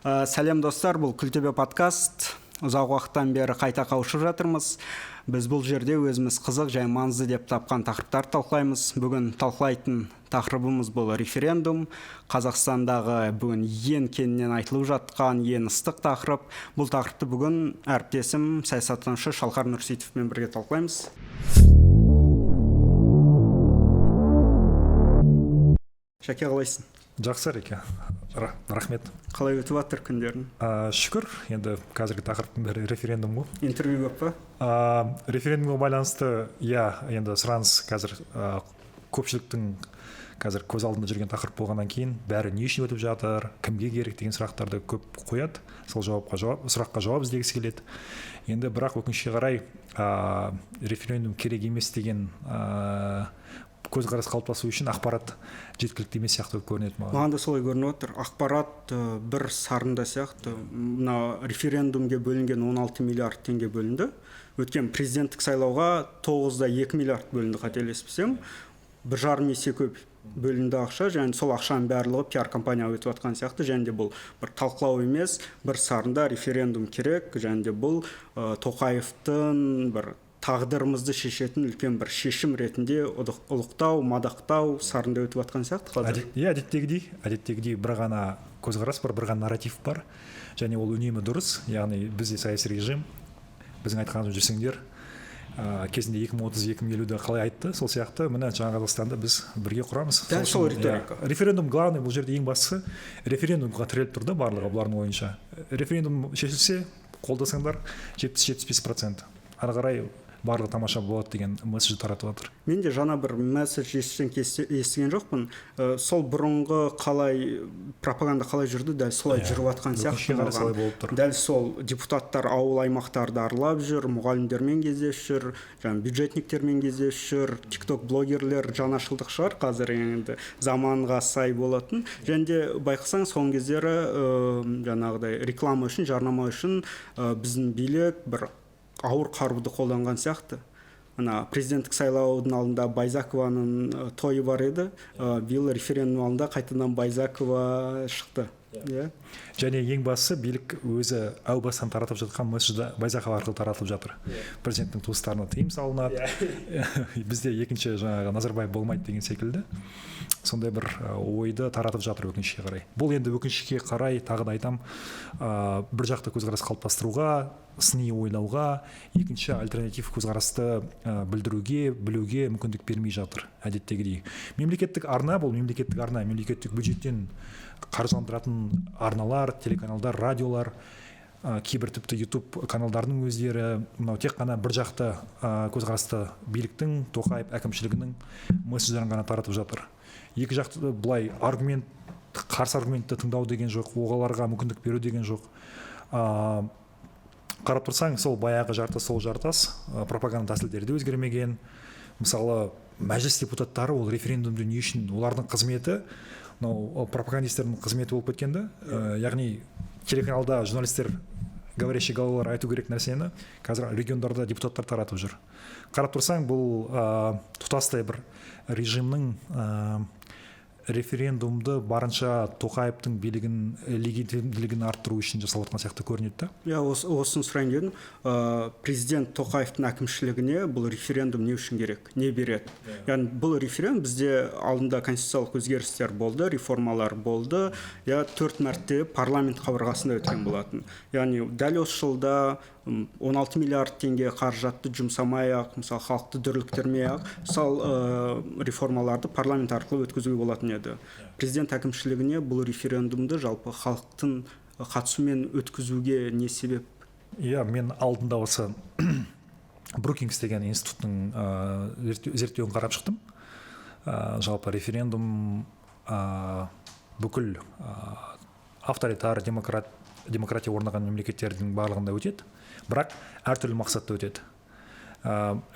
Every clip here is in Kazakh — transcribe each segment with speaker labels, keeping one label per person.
Speaker 1: Сәлем достар, бұл Күлтөбе подкаст. Ұзақ уақыттан бері қайта қауышып жатырмыз. Біз бұл жерде өзіміз қызық және маңызды деп тапқан тақырыптарды талқылаймыз. Бүгін талқылайтын тақырыбымыз бұл референдум. Қазақстандағы бүгін ең кеңінен айтылып жатқан, ең ыстық тақырып. Бұл тақырыпты бүгін әріптесім, саясаттанушы Шалқар Нұрсейітовпен бірге талқылаймыз. Шәке, қалайсың?
Speaker 2: Жақсы, Әреке. Рахмет.
Speaker 1: Қалай өтіп жатыр күндерің?
Speaker 2: Шүкір, енді қазіргі тақырыптың бәрі референдум ғой.
Speaker 1: Интервью көп па?
Speaker 2: Референдумға байланысты, иә, енді сұраныс қазір көпшіліктің қазір көз алдында жүрген тақырып болғаннан кейін бәрі не үшін өтіп жатыр, кімге керек деген сұрақтарды көп қояды. Сол сұраққа жауап іздегісі келеді. Енді бірақ өкінішке қарай референдум керек емес деген көзқарас қалыптасу үшін ақпарат жеткілікті емес сияқты көрінеді маған.
Speaker 1: Маған да солай көрініп отыр. Ақпарат бір сарында сияқты. Мына референдумге бөлінген 16 миллиард теңге бөлінді. Өткен президенттік сайлауға 9,2 миллиард бөлінді, қателеспесем. 1,5 есе көп бөлінді ақша, және сол ақшаның барлығы пиар компанияға өтіп жатқан сияқты. Және де бұл бір талқылау емес, бір сарында референдум керек, және де бұл Тоқаевтың бір тағдырымызды шешетін үлкен бір шешім ретінде ұлықтау, мадақтау сарында өтіп жатқан сияқты қазір.
Speaker 2: Иә, әдеттегідей бір ғана көзқарас бар, бір ғана нарратив бар, және ол үнемі дұрыс. Яғни бізде саяси режим, біздің айтқанымызды жүрсеңдер, кезінде 2030-2050-де қалай айтты, сол сияқты міне жаңа Қазақстанды біз бірге құрамыз.
Speaker 1: Дәл сол риторика.
Speaker 2: Референдум главный, бұл жерде ең бастысы референдумға тіреліп тұр да барлығы бұлардың ойынша. Референдум шешілсе, қолдасаңдар 70-75%. Ары қарай барлығы тамаша болады деген месседж таратып жатыр.
Speaker 1: Мен де жаңа бір месседж естіген жоқпын. Сол бұрынғы қалай пропаганда қалай жүрді, дәл солай жүріп жатқан сияқты.
Speaker 2: Солай болып тұр.
Speaker 1: Дәл сол депутаттар ауыл аймақтарды аралап жүр, мұғалімдермен кездесіп жүр, жаңа бюджетниктермен кездесіп жүр, TikTok блогерлер жаңашылдық шығар қазір енді заманға сай болатын. Және де байқасаң соңғы кездері жаңағыдай реклама үшін, жарнама үшін біздің билік бір ауыр қаруды қолданған сияқты. Ана президенттік сайлаудың алдында Байзакованың тойы бар еді. Биыл референдум алдында қайтадан Байзакова шықты. Yeah.
Speaker 2: Және ең бастысы билік өзі әу бастан таратып жатқан месседжді Байзақова арқылы таратылып жатыр. Президенттің туыстарына тыйым салынады. Бізде екінші жаңағы Назарбаев болмайды деген секілді сондай бір ойды таратып жатыр өкінішке қарай. Бұл енді өкінішке қарай тағы да айтам, бір жақты көзқарас қалыптастыруға, сыни ойлауға, екінші альтернатив көзқарасты білдіруге, білуге мүмкіндік бермей жатыр әдеттегідей. Мемлекеттік арна бұл мемлекеттік арна, мемлекеттік бюджеттен қаржыландыратын арналар, телеканалдар, радиолар, кейбір тіпті YouTube каналдарының өздері мынау тек қана бір жақты көзқарасты биліктің, Тоқаев әкімшілігінің месседждерін ғана таратып жатыр. Екі жақты былай аргумент, қарсы аргументті тыңдау деген жоқ, оларға мүмкіндік беру деген жоқ. Қарап тұрсаң, сол баяғы жарты сол жартас, пропаганда тәсілдері де өзгермеген. Мысалы, мәжіліс депутаттары ол референдумды не үшін, олардың қызметі мынау пропагандистердің қызметі болып кеткен да. Яғни телеканалда журналистер, говорящий головалар айту керек нәрсені қазір региондарда депутаттар таратып жүр. Қарап тұрсаң, бұл тұтастай бір режимнің референдумды барынша Тоқаевтың билігін, легитимділігін арттыру үшін жасалып жатқан сияқты көрінеді да.
Speaker 1: Иә, осыны сұрайын дедім. Президент Тоқаевтың әкімшілігіне бұл референдум не үшін керек, не береді? Яғни бұл референдум бізде алдында конституциялық өзгерістер болды, реформалар болды. Я 4 мәрте парламент қабырғасында өткен болатын. Яғни дәл осы жылда 16 миллиард теңге қаражатты жұмсамай-ақ, мысалы халықты дүрліктірмей-ақ, сол реформаларды парламент арқылы өткізуге болатын еді. Президент әкімшілігіне бұл референдумды жалпы халықтың қатысуымен өткізуге не себеп?
Speaker 2: Иә, мен алдында осы Брукингс деген институттың зерттеуін қарап шықтым. Жалпы референдум бүкіл авторитар, демократия орнаған мемлекеттердің барлығында өтеді, бірақ әртүрлі мақсатта өтеді.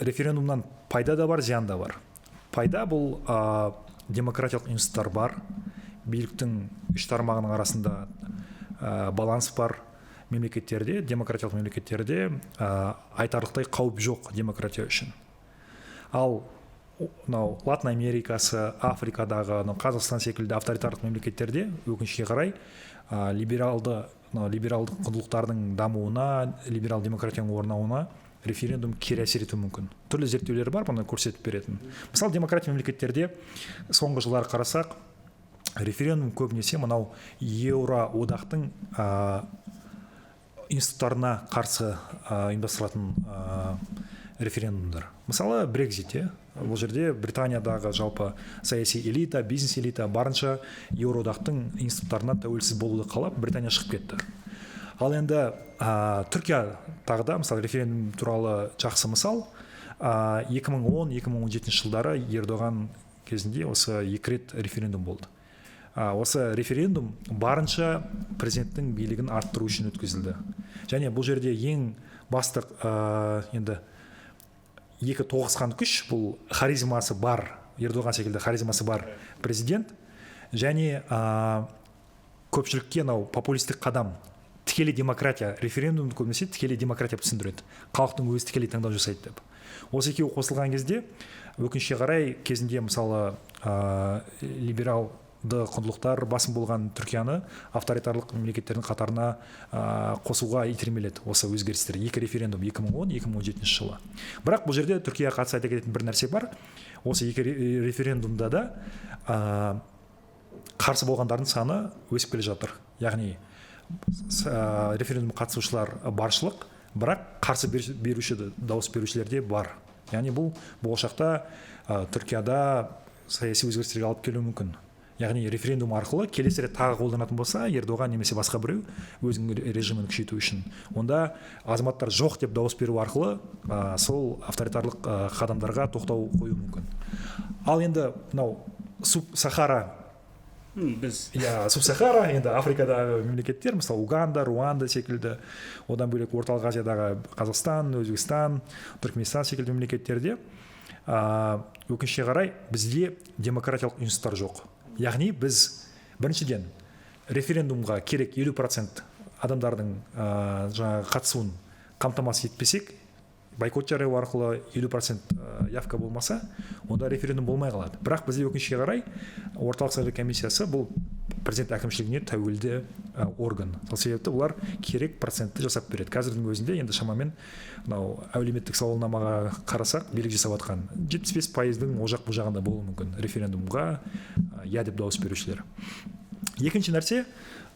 Speaker 2: Референдумнан пайда да бар, зиян да бар. Пайда бұл демократиялық институттар бар, биліктің үш тармағының арасында баланс бар мемлекеттерде, демократиялық мемлекеттерде айтарлықтай қауіп жоқ демократия үшін. Ал мынау Латын Америкасы, Африкадағы, мынау Қазақстан секілді авторитарлық мемлекеттерде өкінішке қарай либералды мынау либералдық құндылықтардың дамуына, либерал демократияның орнауына референдум кері әсер етуі мүмкін. Түрлі зерттеулер бар бұны көрсетіп беретін. Мысалы, демократия мемлекеттерде соңғы жылдары қарасақ, референдум көбінесе мынау Еуроодақтың институттарына қарсы ұйымдастырылатын референдумдар. Мысалы, Брекзит, бұл жерде Британиядағы жалпы саяси элита, бизнес элита барынша Еуроодақтың институттарына тәуелсіз болуды қалап, Британия шығып кетті. Ал енді Түркия тағы да, мысалы, референдум туралы жақсы мысал. 2010-2017 жылдары Ердоған кезінде осы 2 рет референдум болды. Осы референдум барынша президенттің билігін арттыру үшін өткізілді. Және бұл жерде ең басты енді екі тоғысқан күш, бұл харизмасы бар, Ердоған секілді харизмасы бар президент және көпшілікке мынау популистік қадам, тікелей демократия. Референдумды көбінесе тікелей демократия деп түсіндіреді, халықтың өзі тікелей таңдау жасайды деп. Осы екеуі қосылған кезде, өкінішке қарай, кезінде мысалы либералды құндылықтар басым болған Түркияны авторитарлық мемлекеттердің қатарына қосуға итермеледі осы өзгерістер, екі референдум 2010-2017 жылы. Бірақ бұл жерде Түркияға қатысты айта кететін бір нәрсе бар. Осы екі референдумда да қарсы болғандардың саны өсіп келе жатыр. Яғни референдум қатысушылар баршылық, бірақ қарсы беруші, дауыс берушілер де бар. Яғни бұл болашақта Түркияда саяси өзгерістерге алып келуі мүмкін. Яғни референдум арқылы келесі рет тағы қолданатын болса Ердоған немесе басқа біреу өзінің режимін күшейту үшін, онда азаматтар жоқ деп дауыс беру арқылы сол авторитарлық қадамдарға тоқтау қою мүмкін. Ал енді мынау Суб-Сахара,
Speaker 1: біз
Speaker 2: иә, Суб-Сахара, енді Африкадағы мемлекеттер, мысалы Уганда, Руанда секілді, одан бөлек Орталық Азиядағы Қазақстан, Өзбекстан, Түркменстан секілді мемлекеттерде өкінішке қарай бізде демократиялық институттар жоқ. Яғни біз біріншіден референдумға керек 50% адамдардың жаңағы қатысуын қамтамасыз етпесек, бойкот жариялау арқылы 50% явка болмаса, онда референдум болмай қалады. Бірақ бізде өкінішке қарай Орталық сайлау комиссиясы бұл президент әкімшілігіне тәуелді орган. Сол себепті олар керек процентті жасап береді. Қазірдің өзінде енді шамамен мынау әлеуметтік сауалнамаға қарасақ, билік жасап жатқан 75%-дің ол жақ бұл жағында болуы мүмкін референдумға иә деп дауыс берушілер. Екінші нәрсе,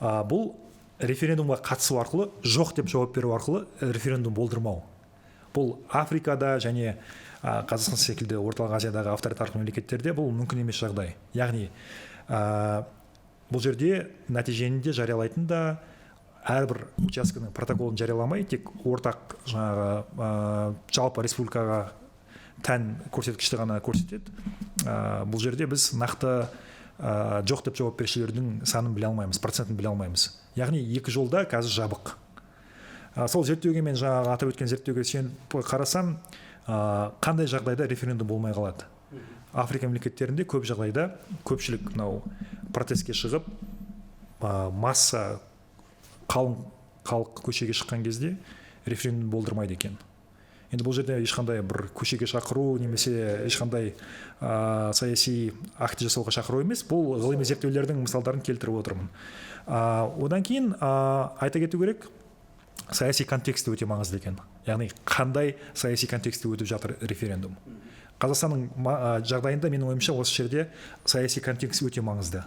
Speaker 2: бұл референдумға қатысу арқылы жоқ деп жауап беру арқылы референдум болдырмау. Бұл Африкада және Қазақстан секілді Орталық Азиядағы авторитарлық мемлекеттерде бұл мүмкін емес жағдай. Яғни бұл жерде нәтижені де жариялайтын да әрбір учаскенің протоколын жарияламай, тек ортақ жаңағы жалпы республикаға тән көрсеткішті ғана көрсетеді. Бұл жерде біз нақты жоқ деп жауап берушілердің санын біле алмаймыз, процентін біле алмаймыз. Яғни екі жолда қазір жабық. Сол зерттеуге, мен жаңағы атап өткен зерттеуге сүйеніп қарасам, қандай жағдайда референдум болмай қалады? Африка мемлекеттерінде көп жағдайда көпшілік мынау протестке шығып, масса қалың халық көшеге шыққан кезде референдум болдырмайды екен. Енді бұл жерде ешқандай бір көшеге шақыру немесе ешқандай саяси акт жасауға шақыру емес, бұл ғылыми зерттеулердің мысалдарын келтіріп отырмын. Одан кейін айта кету керек, саяси контексті өте маңызды екен. Яғни қандай саяси контексте өтіп жатыр референдум. Қазақстанның жағдайында менің ойымша осы жерде саяси контекст өте маңызды.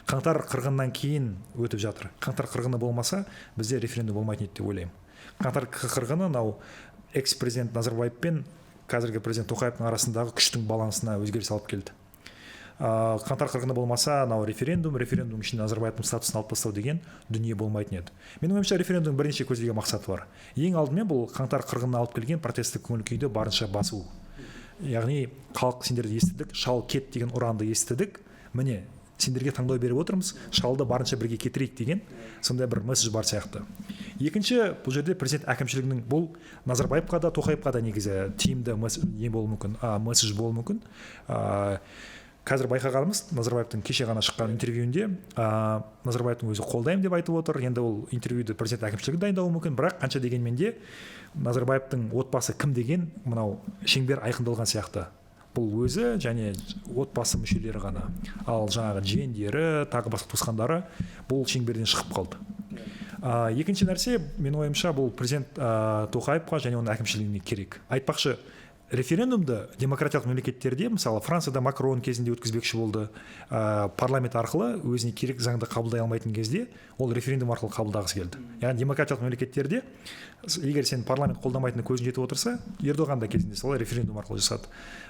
Speaker 2: Қаңтар қырғыннан кейін өтіп жатыр. Қаңтар қырғыны болмаса, бізде референдум болмайтын еді деп ойлаймын. Қаңтар қырғыны мынау экс-президент Назарбаев пен қазіргі президент Тоқаевтың арасындағы күштің балансына өзгеріс алып келді. Қаңтар қырғыны болмаса, мынау референдум, референдум үшін Назарбаевтың статусын алып тастау деген дүние болмайтын еді. Менің ойымша, референдум бірнеше көздеген мақсаты бар. Ең алдымен бұл қаңтар қырғынына алып келген протесттік көңіл күйді барынша басу. Яғни халық, сендерді естідік, шал кет деген ұранды естідік, міне сендерге таңдау беріп отырмыз, шалды барынша бірге кетірейік деген сондай бір месседж бар сияқты. Екінші, бұл жерде президент әкімшілігінің, бұл Назарбаевқа да Тоқаевқа да негізі тиімді не болуы мүмкін, месседж болуы мүмкін. Қазір байқағанымыз, Назарбаевтың кеше ғана шыққан интервьюінде Назарбаевтың өзі қолдаймын деп айтып отыр. Енді ол интервьюді президент әкімшілігі дайындауы мүмкін, бірақ қанша дегенмен де Назарбаевтың отбасы кім деген мынау шеңбер айқындалған сияқты. Бұл өзі және отбасы мүшелері ғана. Ал жаңағы жиендері, тағы басқа туысқандары бұл шеңберден шығып қалды. Екінші нәрсе, менің ойымша, бұл президент Тоқаевқа және оның әкімшілігіне керек. Айтпақшы, референдумды демократиялық мемлекеттерде, мысалы, Францияда Макрон кезінде өткізбекші болды, парламент арқылы өзіне керек заңды қабылдай алмайтын кезде ол референдум арқылы қабылдағысы келді. Яғни демократиялық мемлекеттерде егер сен парламент қолдамайтынына көзің жетіп отырса, Ердоған да кезінде солай референдум арқылы жасады,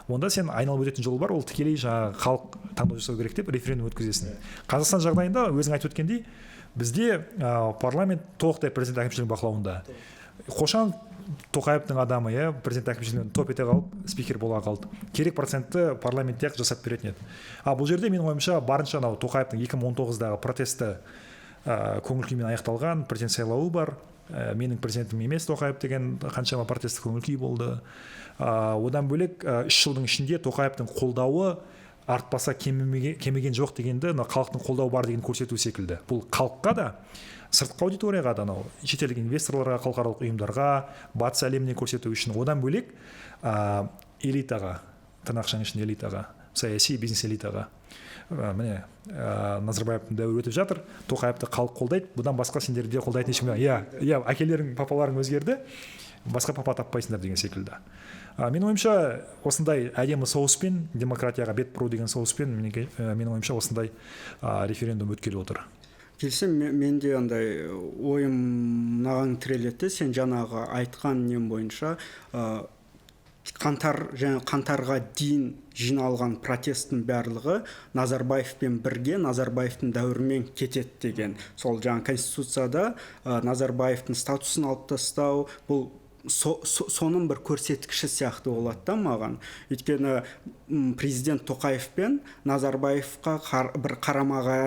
Speaker 2: онда сен айналып өтетін жол бар, ол тікелей жаңағы халық таңдау жасау керек деп референдум өткізесің. Қазақстан жағдайында, өзің айтып өткендей, бізде парламент толықтай президент әкімшілігінің бақылауында. Қошан Тоқаевтың адамы, иә, президент әкімшілігінен топ ете қалып спикер бола қалды, керек процентті парламентте ақ жасап беретін еді. А бұл жерде, менің ойымша, барынша анау Тоқаевтың 2019-дағы протесті көңіл күймен аяқталған президент сайлауы бар, менің президентім емес Тоқаев деген қаншама протесті көңіл күй болды. Одан бөлек, 3 жылдың ішінде Тоқаевтың қолдауы артпаса кеміген жоқ дегенді, мына халықтың қолдауы бар деген көрсету секілді. Бұл халыққа да, сыртқы аудиторияға да, анау шетелдік инвесторларға, халықаралық ұйымдарға, батыс әлеміне көрсету үшін. Одан бөлек, элитаға, тырнақшаның ішінде элитаға, саяси бизнес элитаға, міне, Назарбаевтың дәуірі өтіп жатыр, Тоқаевты халық қолдайды, бұдан басқа сендерді қолдайтын ешкім, иә, әкелерің, папаларың өзгерді, басқа папа таппайсыңдар деген секілді. Менің ойымша, осындай әдемі соуспен, демократияға бет бұру деген соуспен, менің ойымша, осындай референдум өткелі отыр.
Speaker 1: Келісемін, мен де андай ойым мынаған тіреледі. Сен жаңағы айтқан нем бойынша, қаңтар және қаңтарға дейін жиналған протесттің барлығы Назарбаевпен бірге, Назарбаевтың дәуірімен кетеді деген. Сол жаңа конституцияда Назарбаевтың статусын алып тастау, бұл соның бір көрсеткіші сияқты болады да маған. Өйткені президент Тоқаев пен Назарбаевқа бір қарамаға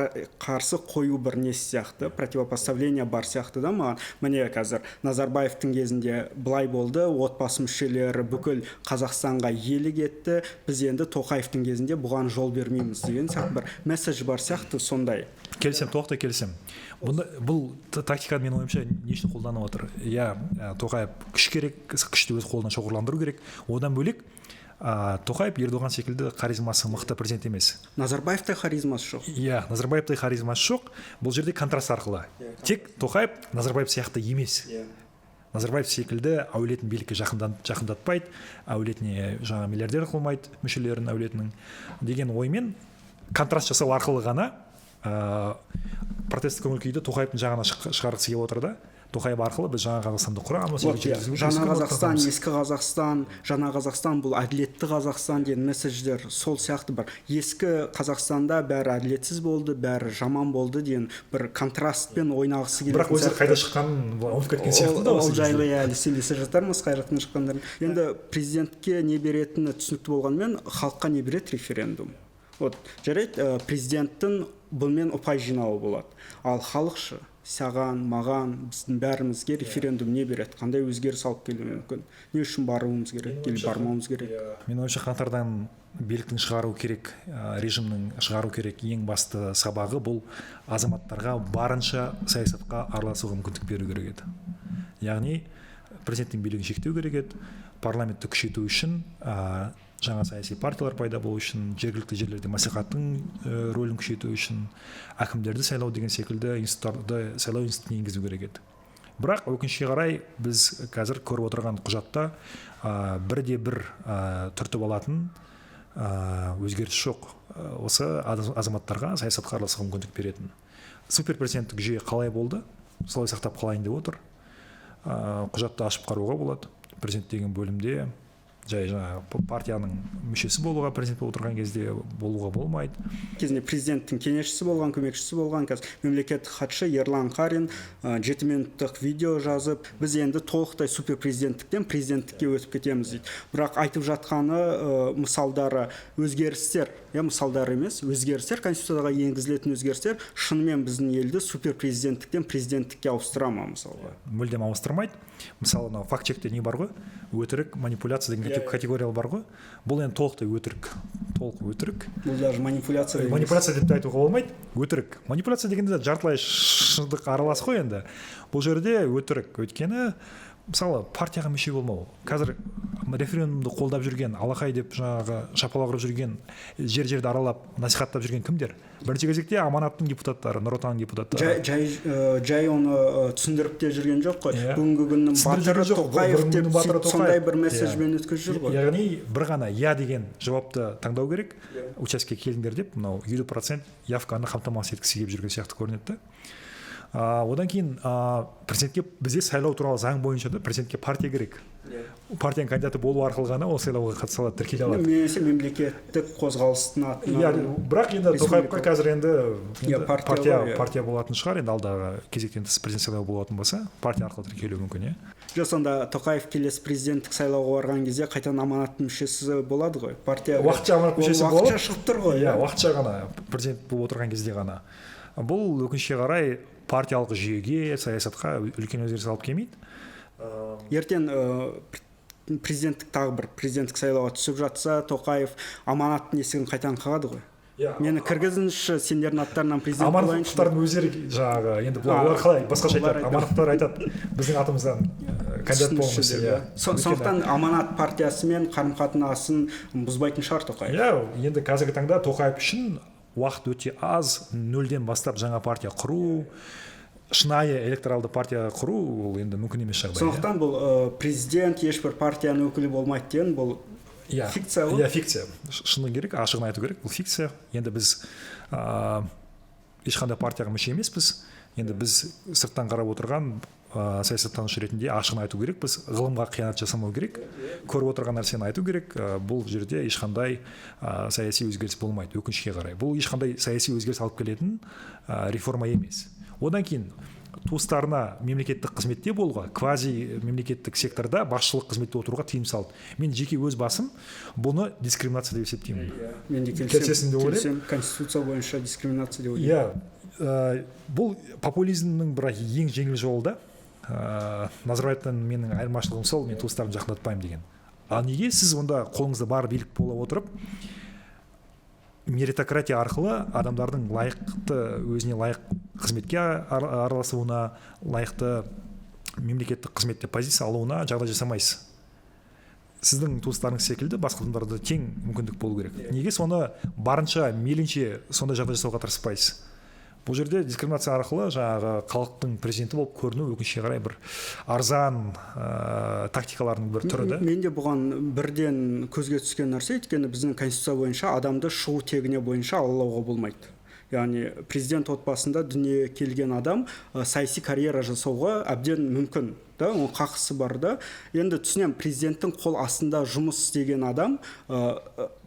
Speaker 1: қарсы қою бір несі сияқты, противопоставление бар сияқты да маған. Міне, қазір Назарбаевтың кезінде былай болды, отбасы мүшелері бүкіл Қазақстанға иелік етті, біз енді Тоқаевтың кезінде бұған жол бермейміз деген сияқты бір месседж бар сияқты сондай.
Speaker 2: Келісемін, толықтай келісемін. Бұнда бұл тактиканы, менің ойымша, не үшін қолданып отыр? Иә, Тоқаев күш керек, күшті өз қолына шоғырландыру керек. Одан бөлек, Тоқаев Ердоған секілді харизмасы мықты президент емес.
Speaker 1: Назарбаевтай харизмасы жоқ.
Speaker 2: Иә, Назарбаевтай харизмасы жоқ. Бұл жерде контраст арқылы тек Тоқаев Назарбаев сияқты емес, Назарбаев секілді әулетін билікке жақындатпайды, әулетіне жаңа миллиардер қылмайды мүшелерін әулетінің деген оймен контраст жасау арқылы ғана протесттік көңіл күйді Тоқаевтың жағына шығарғысы келіп отыр да. Тоқаев арқылы біз жаңа Қазақстанды құрамыз.
Speaker 1: Вот, иә. Жаңа Қазақстан, ескі Қазақстан, жаңа Қазақстан бұл әділетті Қазақстан деген месседждер сол сияқты бір ескі Қазақстанда бәрі әділетсіз болды, бәрі жаман болды деген бір контрастпен ойнағысы келетін
Speaker 2: Бірақ өздері қайда шыққанын ұмытып кеткен сияқты да.
Speaker 1: Ол жайлы әлі сөйлесе жатармыз, қай жақтан шыққандарын. Енді президентке не беретіні түсінікті болғанымен, халыққа не береді референдум? Вот жарайды, президенттің бұнымен ұпай жинауы болады, ал халық ше? Саған, маған, біздің бәрімізге референдум не береді, қандай өзгеріс алып келуі мүмкін, не үшін баруымыз керек или бармауымыз керек?
Speaker 2: Менің ойымша, қаңтардан биліктің шығару керек, режимнің шығару керек ең басты сабағы бұл азаматтарға барынша саясатқа араласуға мүмкіндік беру керек еді. Яғни президенттің билігін шектеу керек еді, парламентті күшейту үшін, жаңа саяси партиялар пайда болу үшін, жергілікті жерлерде мәслихаттың рөлін күшейту үшін, әкімдерді сайлау деген секілді институттарды, сайлау институтын енгізу керек еді. Бірақ өкінішке қарай, біз қазір көріп отырған құжатта бірде бір түртіп алатын өзгеріс жоқ осы азаматтарға саясатқа араласуға мүмкіндік беретін. Суперпрезиденттік жүйе қалай болды, солай сақтап қалайын деп отыр. Құжатты ашып қарауға болады. Президент деген бөлімде жай жаңағы партияның мүшесі болуға, президент болып отырған кезде болуға болмайды.
Speaker 1: Кезінде президенттің кеңесшісі болған, көмекшісі болған, қазір мемлекеттік хатшы Ерлан Қарин 7 минуттық видео жазып, біз енді толықтай суперпрезиденттіктен президенттікке өтіп кетеміз дейді. Бірақ айтып жатқаны мысалдары өзгерістер, иә, мысалдар емес, өзгерістер, конституцияға енгізілетін өзгерістер шынымен біздің елді суперпрезиденттіктен президенттікке ауыстыра ма, мысалға?
Speaker 2: Мүлдем ауыстырмайды. Мысалы, мынау факт чекте не бар ғой, өтірік, манипуляция деген категориялар бар ғой. Бұл енді толықтай өтірік, толық өтірік.
Speaker 1: Бұл даже манипуляция емес.
Speaker 2: Манипуляция деп те айтуға болмайды, өтірік. Манипуляция дегенде жартылай шындық аралас қой. Енді бұл жерде өтірік, өйткені Мысалы, партияға мүше болмау. Қазір референдумды қолдап жүрген, алақай деп жаңағы шапалақ ұрып жүрген, жер-жерді аралап насихаттап жүрген кімдер? Бірінші кезекте Аманаттың депутаттары, Нұр Отанның депутаттары.
Speaker 1: Жай оны түсіндіріп те жүрген жоқ қой. Бүгінгі күннің батыры Тоқаев деп сондай бір месседжбен өткізіп жүр ғой.
Speaker 2: Яғни бір ғана «я» деген жауапты таңдау керек, учаскеге келіңдер деп, мынау 50% явканы қамтамасыз еткісі келіп жүрген сияқты көрінеді да. Одан кейін президентке, бізде сайлау туралы заң бойынша да президентке партия керек. Партияның кандидаты болу арқылы ғана ол сайлауға қатыса алады, тіркеле алады.
Speaker 1: Немесе мемлекеттік қозғалыстың атынан.
Speaker 2: Иә, бірақ енді Тоқаевқа қазір енді партия болатын шығар, енді алдағы кезектен тыс президент сайлауы болатын болса, партия арқылы тіркелуі мүмкін, иә.
Speaker 1: Жоқ, сонда Тоқаев келесі президенттік сайлауға барған кезде қайтадан Аманаттың мүшесі болады ғой. Партия
Speaker 2: уақытша Аманат мүшесі болып
Speaker 1: уақытша шығып тұр ғой.
Speaker 2: Иә, уақытша ғана, президент болып отырған кезде ғана. Бұл өкінішке қарай партиялық жүйеге, саясатқа үлкен өзгеріс алып келмейді.
Speaker 1: Ертең президенттік, тағы бір президенттік сайлауға түсіп жатса, Тоқаев Аманаттың есігін қайтадан қағады ғой. Мені кіргізіңізші, сендердің аттарынан президент болайыншы.
Speaker 2: Аманаттардың өздері жаңағы енді олар қалай басқаша айтады, Аманаттар айтады, біздің атымыздан кандидат болыңыз деп.
Speaker 1: Сондықтан Аманат партиясымен қарым-қатынасын бұзбайтын шығар Тоқаев.
Speaker 2: Иә, енді қазіргі таңда Тоқаев үшін уақыт өте аз, нөлден бастап жаңа партия құру, шынайы электоралды партия құру ол енді мүмкін емес жағдай.
Speaker 1: Сондықтан бұл президент ешбір партияның өкілі болмайды деген бұл фикция ғой.
Speaker 2: Иә, фикция. Шыны керек, ашығын айту керек, бұл фикция. Енді біз ешқандай партияға мүше емеспіз. Енді біз сырттан қарап отырған саясаттанушы ретінде ашығын айту керекпіз, ғылымға қиянат жасамау керек, көріп отырған нәрсені айту керек. Бұл жерде ешқандай саяси өзгеріс болмайды, өкінішке қарай. Бұл ешқандай саяси өзгеріс алып келетін реформа емес. Одан кейін туыстарына мемлекеттік қызметте болуға, квази мемлекеттік секторда басшылық қызметте отыруға тыйым салды. Мен жеке өз басым бұны дискриминация деп есептеймін.
Speaker 1: Мен де келісемін, конституция бойынша дискриминация деп
Speaker 2: ойлаймын. Иә, бұл популизмнің бір ең жеңіл жолы да. Назарбаевтан менің айырмашылығым сол, мен туыстарымды жақындатпаймын деген. Ал неге сіз онда қолыңызда бар билік бола отырып, меритократия арқылы адамдардың лайықты, өзіне лайық қызметке араласуына, лайықты мемлекеттік қызметте позиция алуына жағдай жасамайсыз? Сіздің туыстарыңыз секілді басқа адамдарда тең мүмкіндік болу керек. Неге соны барынша, мейлінше сондай жағдай жасауға тырыспайсыз? Бұл жерде дискриминация арқылы жаңағы халықтың президенті болып көріну өкінішке қарай бір арзан тактикалардың бір түрі да.
Speaker 1: Мен де бұған бірден көзге түскен нәрсе, өйткені біздің конституция бойынша адамды шығу тегіне бойынша алалауға болмайды. Яғни президент отбасында дүниеге келген адам саяси карьера жасауға әбден мүмкін, да, оның қақысы бар да. Енді түсінемін, президенттің қол астында жұмыс істеген адам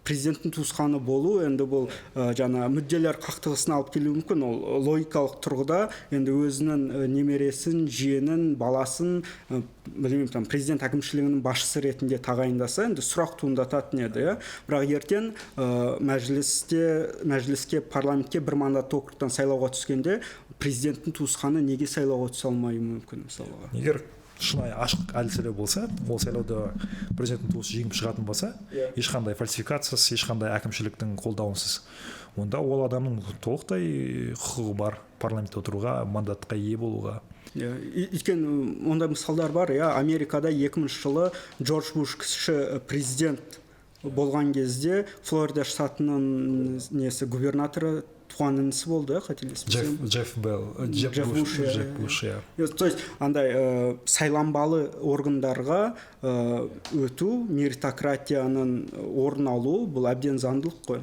Speaker 1: президенттің туысқаны болу, енді бұл жаңа мүдделер қақтығысына алып келуі мүмкін. Ол логикалық тұрғыда енді өзінің немересін, жиенін, баласын, білмеймін, там президент әкімшілігінің басшысы ретінде тағайындаса, енді сұрақ туындататын еді, иә. Бірақ ертең мәжіліске, парламентке бір мандатты округтан сайлауға түскенде президенттің туысқаны неге сайлауға түсе алмауы мүмкін мысалға?
Speaker 2: Егер шынайы ашық әділ сайлау болса, ол сайлауда президенттің туысы жеңіп шығатын болса, ешқандай фальсификациясыз, ешқандай әкімшіліктің қолдауынсыз, онда ол адамның толықтай құқығы бар парламентте отыруға, мандатқа ие болуға.
Speaker 1: Өйткені ондай мысалдар бар, иә. Америкада 2000 жылы Джордж Буш кіші президент болған кезде Флорида штатының несі губернаторы туған інісі болды, қателеспесем.
Speaker 2: Джефф Буш, иә.
Speaker 1: То есть андай сайланбалы органдарға өту, меритократияның орын алуы бұл әбден заңдылық қой.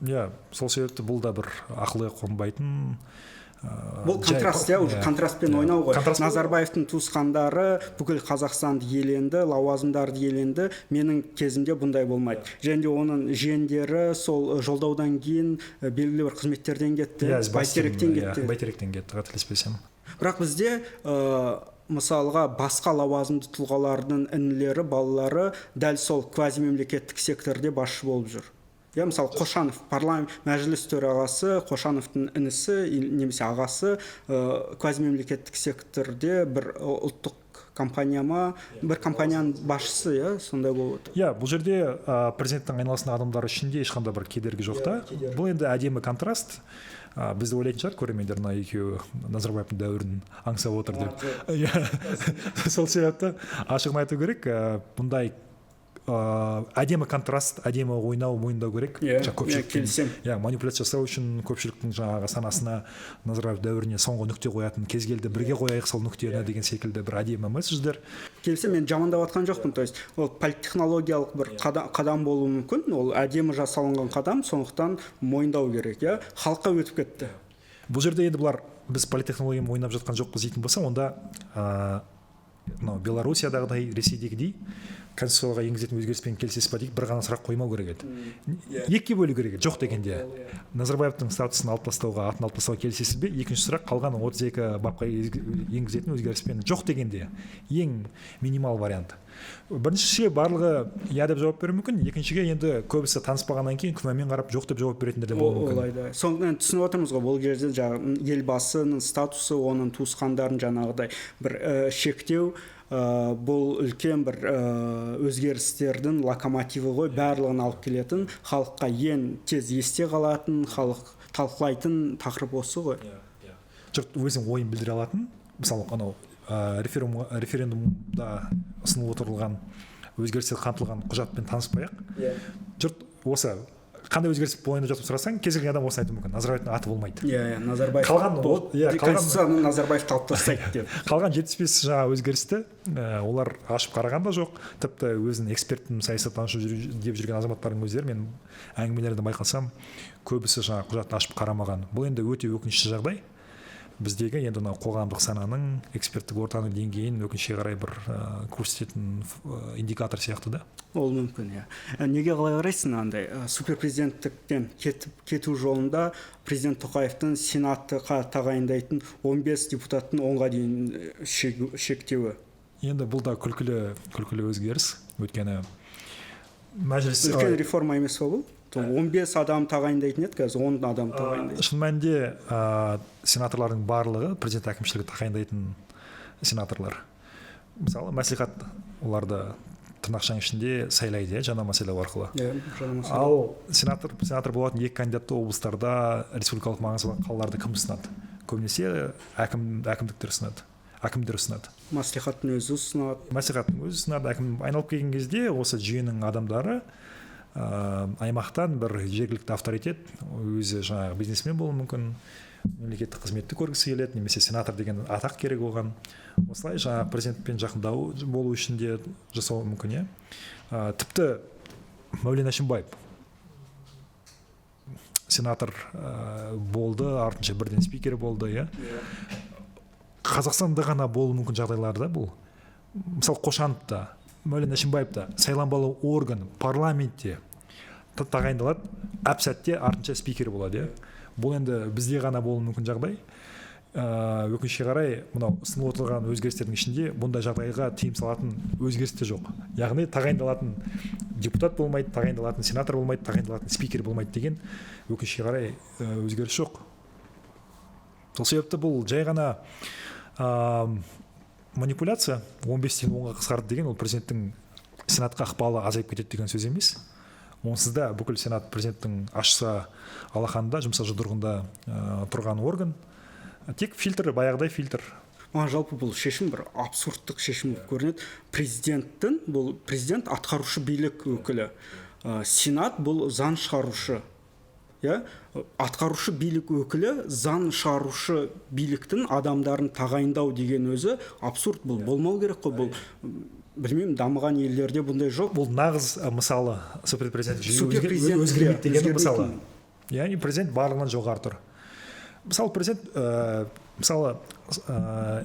Speaker 2: Иә, сол себепті бұл да бір ақылға қонбайтын.
Speaker 1: Бұл контраст, иә, уже контрастпен ойнау ғой. Назарбаевтың туысқандары бүкіл Қазақстанды иеленді, лауазымдарды иеленді, менің кезімде бұндай болмайды. Және де оның жиендері сол жолдаудан кейін белгілі бір қызметтерден кетті, Бәйтеректен кетті.
Speaker 2: Бәйтеректен кетті, қателеспесем.
Speaker 1: Бірақ бізде мысалға басқа лауазымды тұлғалардың інілері, балалары дәл сол квазимемлекеттік секторде басшы болып жүр. Я, мысалы, Қошанов, парламент мәжіліс төрағасы Қошановтың інісі немесе ағасы квазимемлекеттік секторде бір ұлттық компания ма, бір компанияның басшысы, иә, сондай болып отыр.
Speaker 2: Иә, бұл жерде президенттің айналасындағы адамдар үшін де ешқандай бір кедергі жоқ та. Бұл енді әдемі контраст. Бізді ойлайтын шығар көрермендер, мына екеуі Назарбаевтың дәуірін аңсап отыр деп. Иә, сол себепті ашығын айту керек, бұндай әдемі контраст, әдемі ойнау, мойындау керек.
Speaker 1: Иә, келісемін.
Speaker 2: Иә, манипуляция жасау үшін көпшіліктің жаңағы санасына Назарбаев дәуіріне соңғы нүкте қоятын кез келді, бірге қояйық сол нүктені деген секілді бір әдемі месседждер.
Speaker 1: Келісемін, мен жамандап жатқан жоқпын. То есть ол политтехнологиялық бір қадам болуы мүмкін, ол әдемі жасалынған қадам, сондықтан мойындау керек, иә, халыққа өтіп кетті.
Speaker 2: Бұл жерде енді бұлар біз политтехнологиямен ойнап жатқан жоқпыз дейтін болса, онда мынау Белоруссиядағыдай, Ресейдегідей конституцияға енгізетін өзгеріспен келісесіз ба дейді, бір ғана сұрақ қоймау керек еді. Екіге бөлу керек еді. Жоқ дегенде Назарбаевтың статусын алып тастауға, атын алып тастауға келісесіз бе? Екінші сұрақ, қалған 32 бапқа енгізетін өзгеріспен жоқ дегенде ең минимал вариант. Біріншіге барлығы иә деп жауап беруі мүмкін, екіншіге енді көбісі таныспағаннан кейін күмәнмен қарап жоқ деп жауап беретіндер де болуы мүмкін.
Speaker 1: Олай да. Соны түсініп отырмыз ғой, бұл жерде жаңағы Елбасының статусы, оның туысқандарын жаңағыдай бір шектеу, бұл үлкен бір өзгерістердің локомотиві ғой, барлығын алып келетін, халыққа ең тез есте қалатын, халық талқылайтын тақырып осы ғой.
Speaker 2: Жұрт өзінің ойын білдіре алатын, мысалы анау референдумда ұсынылып отырылған өзгерістер қамтылған құжатпен таныспай-ақ, жұрт осы қандай өзгеріс болайын деп жатып сұрасаң, кез келген адам осыны айтуы мүмкін: Назарбаевтың аты болмайды.
Speaker 1: Иә, Назарбаев. Қалған конституцияны Назарбаевты алып тастайды деп.
Speaker 2: Қалған 75 жаңа өзгерісті олар ашып қараған да жоқ. Тіпті өзін экспертпін, саясаттанушы деп жүрген азаматтардың өздері, мен әңгімелерді байқасам, көбісі жаңа құжатты ашып қарамаған. Бұл енді өте өкінішті жағдай. Біздегі енді мынау қоғамдық сананың, эксперттік ортаның деңгейін өкінішке қарай бір көрсететін индикатор сияқты да.
Speaker 1: Ол мүмкін, иә. Неге қалай қарайсың андай суперпрезиденттіктен кету жолында президент Тоқаевтың сенатқа тағайындайтын 15 депутаттың 10-ға дейін шектеуі?
Speaker 2: Енді бұл да күлкілі өзгеріс. Өйткені мәжіліс
Speaker 1: үлкен реформа емес пе бұл? 15 адам тағайындайтын еді, қазір 10 адам тағайындайды.
Speaker 2: Шын мәнінде сенаторлардың барлығы президент әкімшілігі тағайындайтын сенаторлар. Мысалы, мәслихат оларды тырнақшаның ішінде сайлайды, жанама сайлау арқылы. Ал сенатор болатын екі кандидатты облыстарда, республикалық маңызы бар қалаларда кім ұсынады? Көбінесе әкімдіктер ұсынады, әкімдер ұсынады.
Speaker 1: Мәслихаттың өзі ұсынады.
Speaker 2: Мәслихаттың өзі ұсынады. Әкім айналып келген кезде осы жүйенің адамдары аймақтан бір жергілікті авторитет, өзі жаңағы бизнесмен болуы мүмкін, мемлекеттік қызметті көргісі келеді, немесе сенатор деген атақ керек оған. Осылай жаңағы президентпен жақындау болу үшін де жасауы мүмкін, иә. Тіпті Мәулен Әшімбаев сенатор болды, артынша бірден спикер болды, иә. Қазақстанда ғана болуы мүмкін жағдайларда бұл. Мысалы, Қошанов та, Мәулен Әшімбаев та сайланбалы орган парламентте тағайындалады, әп-сәтте артынша спикер болады, иә. Бұл енді бізде ғана болуы мүмкін жағдай. Өкінішке қарай мынау ұсынылып отырған өзгерістердің ішінде бұндай жағдайға тыйым салатын өзгеріс те жоқ. Яғни тағайындалатын депутат болмайды, тағайындалатын сенатор болмайды, тағайындалатын спикер болмайды деген өкінішке қарай өзгеріс жоқ. Сол себепті бұл жай ғана манипуляция. 15-тен 10-ға қысқарды деген ол президенттің сенатқа ықпалы азайып кетеді деген сөз емес. Онсыз да бүкіл сенат президенттің ашса алақанында, жұмса жұдырығында тұрған орган. Тек фильтр, баяғыдай фильтр.
Speaker 1: Маған жалпы бұл шешім бір абсурдтық шешім болып көрінеді. Президенттің, бұл президент атқарушы билік өкілі. Сенат бұл заң шығарушы. Иә? Атқарушы билік өкілі заң шығарушы биліктің адамдарын тағайындау деген өзі абсурд, бұл болмау керек қой. Бұл білмеймін, дамыған елдерде бұндай жоқ.
Speaker 2: Бұл нағыз мысалы суперпрезидент жүйе өзгермейді деген мысалы. Яғни президент барлығынан жоғары тұр. Мысалы, президент мысалы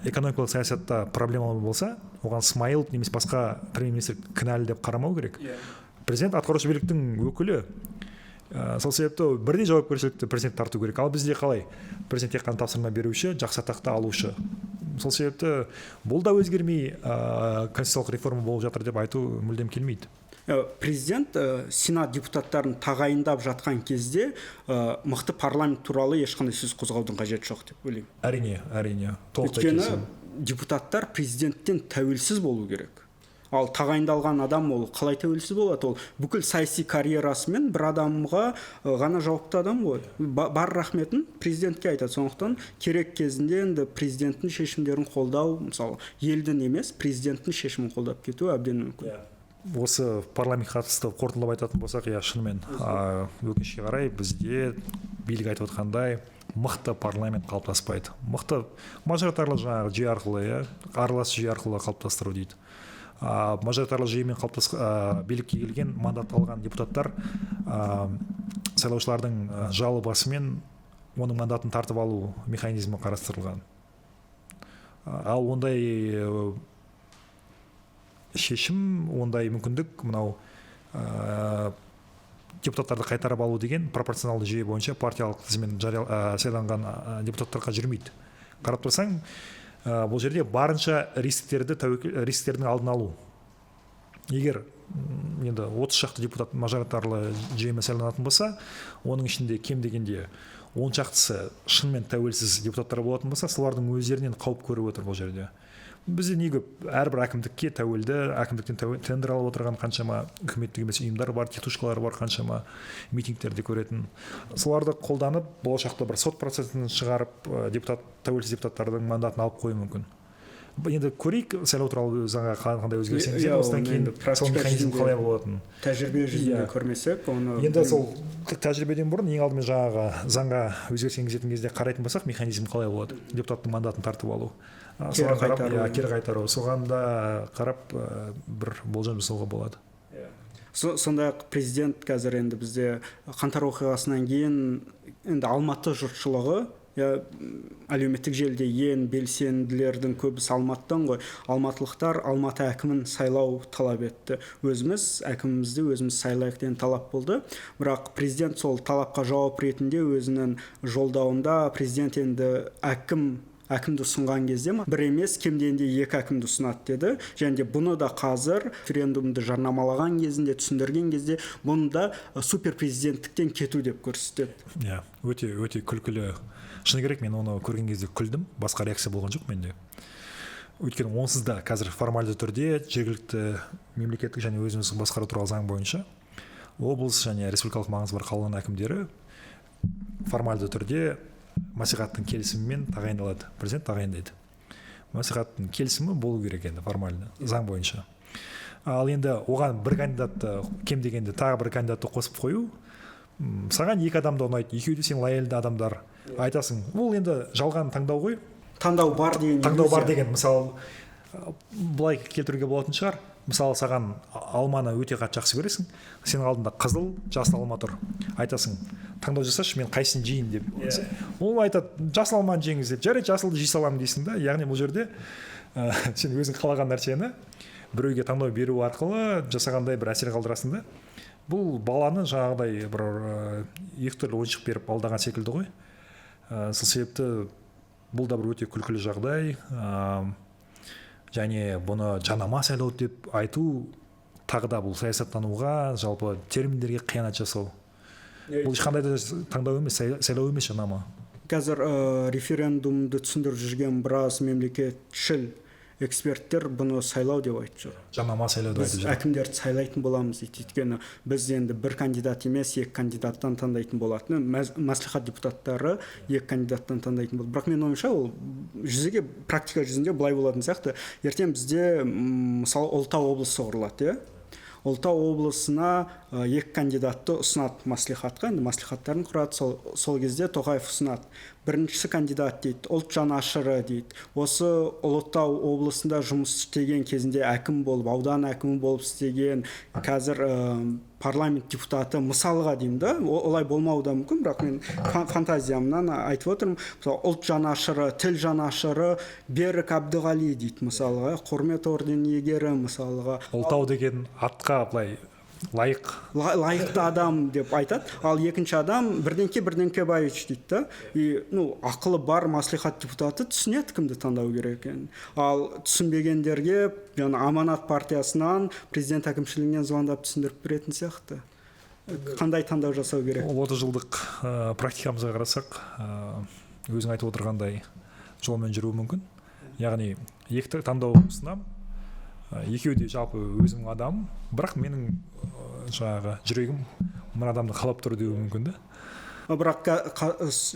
Speaker 2: экономикалық саясатта проблема болса, оған Смайылов немесе басқа премьер-министр кінәлі деп қарамау керек. Президент атқарушы биліктің өкілі. Сол себепті бірдей жауапкершілікті президент тарту керек. Ал бізде қалай? Президент тек қана тапсырма беруші, жақсы атақты алушы. Сол себепті бұл да өзгермей конституциялық реформа болып жатыр деп айту мүлдем келмейді.
Speaker 1: Президент сенат депутаттарын тағайындап жатқан кезде мықты парламент туралы ешқандай сөз қозғаудың қажеті жоқ деп ойлаймын.
Speaker 2: Әрине, әрине. Толықтай келісемін.
Speaker 1: Өйткені депутаттар президенттен тәуелсіз болу керек. Ал тағайындалған адам ол қалай тәуелсіз болады? Ол бүкіл саяси карьерасымен бір адамға ғана жауапты адам ғой. Бар рахметін президентке айтады. Сондықтан керек кезінде енді президенттің шешімдерін қолдау, мысалы, елдің емес, президенттің шешімін қолдап кету әбден мүмкін.
Speaker 2: Осы парламентке қатысты қорытындылап айтатын болсақ, иә, шынымен өкінішке қарай бізде билік айтып отқандай мықты парламент қалыптаспайды. Мықты мажоритарлы жаңағы жүйе арқылы, иә, аралас жүйе арқылы қалыптастыру дейді. Мажоритарлы жүйемен билікке келген, мандат алған депутаттар сайлаушылардың жалобасымен оның мандатын тартып алу механизмі қарастырылған. Ал ондай шешім, ондай мүмкіндік мынау депутаттарды қайтарып алу деген пропорционалды жүйе бойынша партиялық тізіммен сайланған депутаттарға жүрмейді. Қарап тұрсаң, бұл жерде барынша рисктерді, рисктердің алдын алу. Егер енді 30 шақты депутат мажоритарлы жүйемен сайланатын болса, оның ішінде кем дегенде 10 шақтысы шынымен тәуелсіз депутаттар болатын болса, солардың өздерінен қауіп көріп отыр бұл жерде. Бізде не көп, әрбір әкімдікке тәуелді, әкімдіктен тендер алып отырған қаншама үкіметтік емес ұйымдар бар, титушкалар бар, қаншама митингтерде көретін. Соларды қолданып, болашақта бір сот процесін шығарып, депутат, тәуелсіз депутаттардың мандатын алып қоюы мүмкін. Енді көрейік, сайлау туралы заңға қандай өзгеріс енгізеді, осыдан кейін сол механизм қалай болатынын.
Speaker 1: Тәжірибе жүзінде көрмесек, оны
Speaker 2: енді сол тәжірибеден бұрын ең алдымен жаңағы заңға өзгеріс енгізетін кезде қарайтын болсақ, механизм қалай болады, депутаттың мандатын тартып алу,
Speaker 1: кері қайтару,
Speaker 2: кері қайтару, соған да қарап бір болжам жасауға болады.
Speaker 1: Сондай-ақ президент қазір енді бізде қаңтар оқиғасынан кейін енді Алматы жұртшылығы, әлеуметтік желіде ең белсенділердің көбісі Алматыдан ғой. Алматылықтар Алматы әкімін сайлау талап етті. Өзіміз әкімімізді өзіміз сайлайық деген талап болды. Бірақ президент сол талапқа жауап ретінде өзінің жолдауында президент енді әкімді ұсынған кезде бір емес, кем дегенде екі әкімді ұсынады деді. Және де бұны да қазір референдумды жарнамалаған кезінде, түсіндірген кезде бұны да суперпрезиденттіктен кету деп көрсетеді.
Speaker 2: Иә, өте өте күлкілі. Шыны керек, мен оны көрген кезде күлдім, басқа реакция болған жоқ менде. Өйткені онсыз да қазір формальды түрде жергілікті мемлекеттік және өзін-өзі басқару туралы заң бойынша облыс және республикалық маңызы бар қаланың әкімдері формальды түрде мәслихаттың келісімімен тағайындалады, президент тағайындайды. Мәслихаттың келісімі болу керек енді формально заң бойынша. Ал енді оған бір кандидатты, кем дегенде тағы бір кандидатты қосып қою, саған екі адам да ұнайды, екеуі де сен лояльды адамдар, айтасың, бұл енді жалған таңдау ғой.
Speaker 1: Таңдау бар деген.
Speaker 2: Таңдау бар деген, мысалы, былай келтіруге болатын шығар. Мысалы, саған алманы өте қатты жақсы көресің, сенің алдында қызыл, жасыл алма тұр. Айтасың, таңдау жасашы, мен қайсысын жейін деп. Ол айтады, жасыл алманы жеңіз деп. Жарайды, жасылды жей саламын дейсің да. Яғни бұл жерде сен өзің қалаған нәрсені біреуге таңдау беру арқылы жасағандай бір әсер қалдырасың да. Бұл баланы жаңағыдай бір екі түрлі ойыншық беріп алдаған секілді ғой. Сол себепті бұл да бір өте күлкілі жағдай. Және бұны жанама сайлау деп айту тағы да бұл саясаттануға, жалпы терминдерге қиянат жасау. Бұл ешқандай да таңдау емес, сайлау емес, жанама.
Speaker 1: Қазір референдумды түсіндіріп жүрген біраз мемлекетшіл эксперттер бұны сайлау деп айтып жүр.
Speaker 2: Жанама сайлау деп айтып жүр.
Speaker 1: Біз әкімдерді сайлайтын боламыз дейді. Өйткені біз енді бір кандидат емес, екі кандидаттан таңдайтын болатын. Мәслихат депутаттары екі кандидаттан таңдайтын болды. Бірақ менің ойымша, ол жүзеге практика жүзінде былай болатын сияқты. Ертең бізде, мысалы, Ұлытау облысы құрылады, иә? Ұлытау облысына екі кандидатты ұсынады мәслихатқа, енді мәслихаттарын құрады, сол кезде Тоқаев ұсынады. Біріншісі кандидат дейді, ұлт жанашыры дейді. Осы Ұлытау облысында жұмыс істеген кезінде әкім болып, аудан әкімі болып істеген, қазір парламент депутаты, мысалға деймін да, олай болмауы да мүмкін, бірақ мен фантазиямнан айтып отырмын. Мысалы, ұлт жанашыры, тіл жанашыры Берік Әбдіғали дейді, мысалға, құрмет орденінің иегері, мысалға.
Speaker 2: Ұлытау деген атқа былай лайық.
Speaker 1: Лайықты адам деп айтады. Ал екінші адам бірдеңке Бірдеңкебаевич дейді да. И, ақылы бар мәслихат депутаты түсінеді кімді таңдау керек екенін. Ал түсінбегендерге жаңа Аманат партиясынан, президент әкімшілігінен звондап түсіндіріп беретін сияқты. Қандай таңдау жасау керек?
Speaker 2: Ол 30 жылдық практикамызға қарасақ, өзің айтып отырғандай жолмен жүруі мүмкін. Яғни екі таңдау ұсынамын. Екеуі де жалпы өзімнің адамым, бірақ менің жаңағы жүрегім мына адамды қалап тұр деуі мүмкін да.
Speaker 1: Бірақ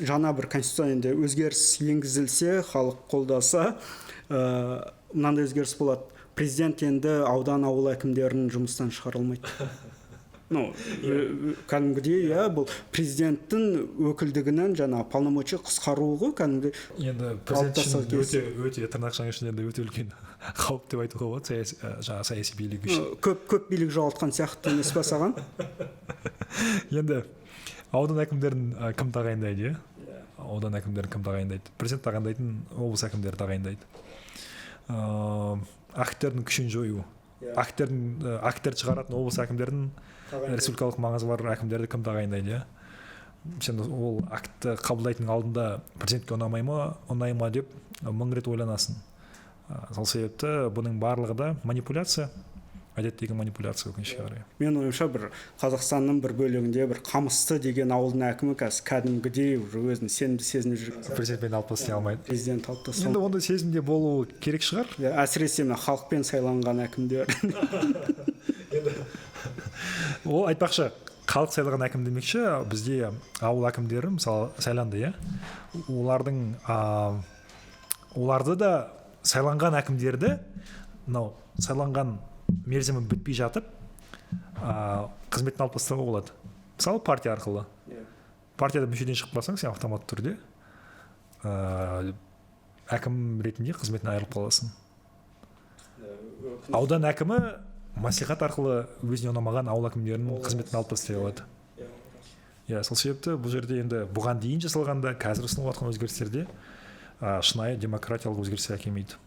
Speaker 1: жаңа бір конституция енді өзгеріс енгізілсе, халық қолдаса, мынандай өзгеріс болады. Президент енді аудан, ауыл әкімдерін жұмыстан шығара алмайды. Ну, кәдімгідей, иә, бұл президенттің өкілдігінің жаңа полномочия қысқаруы ғой кәдімгідей.
Speaker 2: Енді президент үшін өте өте тырнақшаның ішінде енді өте үлкен қауіп деп айтуға болады саяси, жаңа саяси билік үшін.
Speaker 1: Көп билік жоғалтқан сияқты емес па саған?
Speaker 2: Енді аудан әкімдерін кім тағайындайды, иә? Аудан әкімдерін кім тағайындайды? Президент тағайындайтын облыс әкімдері тағайындайды. Акттердің күшін жою. Акттерді шығаратын облыс әкімдерін, республикалық маңызы бар әкімдерді кім тағайындайды, иә? Сен ол актті қабылдайтын алдында президентке ұнамай ма, ұнай ма деп мың рет ойланасың. Сол себепті бұның барлығы да манипуляция, әдеттегі манипуляция, өкінішке қарай.
Speaker 1: Мен ойымша, бір Қазақстанның бір бөлігінде бір Қамысты деген ауылдың әкімі қазір кәдімгідей уже өзін сенімді сезініп жүр.
Speaker 2: Президентпен алып тастай алмайды.
Speaker 1: Президент алып тастай.
Speaker 2: Енді ондай сезімде болу керек шығар.
Speaker 1: Әсіресе мына халықпен сайланған әкімдер.
Speaker 2: Енді ол айтпақшы, халық сайлаған әкім демекші, бізде ауыл әкімдері мысалы сайланды, иә? Олардың оларды да сайланған әкімдерді мынау сайланған мерзімі бітпей жатып қызметін алып тастауға болады. Мысалы партия арқылы. Партияда мүшеден шығып қалсаң, сен автоматты түрде әкім ретінде қызметін айырылып қаласың. Аудан әкімі мәслихат арқылы өзіне ұнамаған ауыл әкімдерінің қызметін алып тастай алады. Иә, сол себепті бұл жерде енді бұған дейін жасалғанда, қазір ұсынылып жатқан өзгерістерде шынайы демократиялық өзгерістер әкелмейді.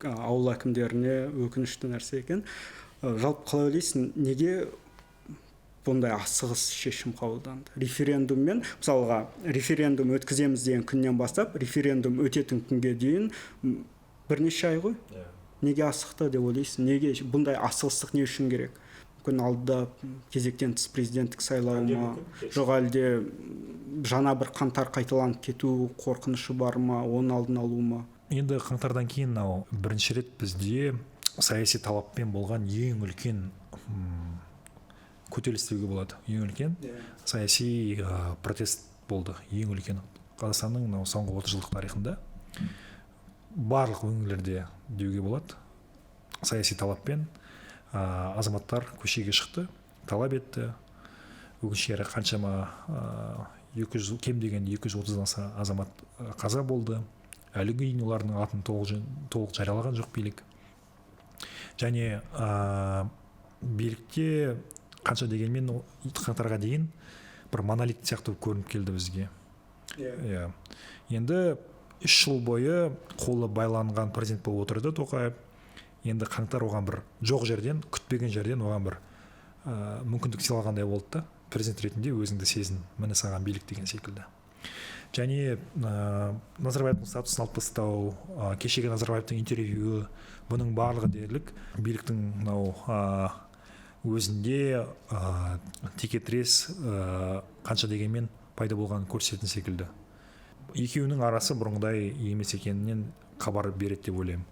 Speaker 1: Ауыл әкімдеріне өкінішті нәрсе екен. Жалпы қалай ойлайсың, неге бұндай асығыс шешім қабылданды? Референдуммен, мысалға, референдум өткіземіз деген күннен бастап, референдум өтетін күнге дейін бірнеше ай ғой. Неге асықты деп ойлайсың? Неге бұндай асығыстық не үшін керек? Мүмкін алдыда кезектен тыс президенттік сайлау ма? Жоқ әлде жаңа бір қаңтар қайталанып кету қорқынышы бар ма? Оның алдын алу ма?
Speaker 2: Енді қаңтардан кейін мынау бірінші рет бізде саяси талаппен болған ең үлкен көтеріліс деуге болады. Ең үлкен саяси протест болды. Ең үлкен Қазақстанның мынау соңғы 30 жылдық тарихында барлық өңірлерде деуге болады. Саяси талаппен азаматтар көшеге шықты, талап етті. Өкінішке қарай қаншама 200, кем дегенде 230-дан аса азамат қаза болды. Әлі күнге дейін олардың атын толық жариялаған жоқ билік. Және билікте қанша дегенмен қаңтарға дейін бір монолит сияқты көрініп келді бізге. Иә. Енді 3 жыл бойы қолы байланған президент болып отырды Тоқаев. Енді қаңтар оған бір жоқ жерден, күтпеген жерден оған бір мүмкіндік сыйлағандай болды да. Президент ретінде өзіңді сезін, міне саған билік деген секілді. Және Назарбаевтың статусын алып тастау, кешегі Назарбаевтың интервьюі, бұның барлығы дерлік биліктің мынау өзінде текетірес қанша дегенмен пайда болғанын көрсететін секілді. Екеуінің арасы бұрынғыдай емес екенінен хабар береді деп ойлаймын.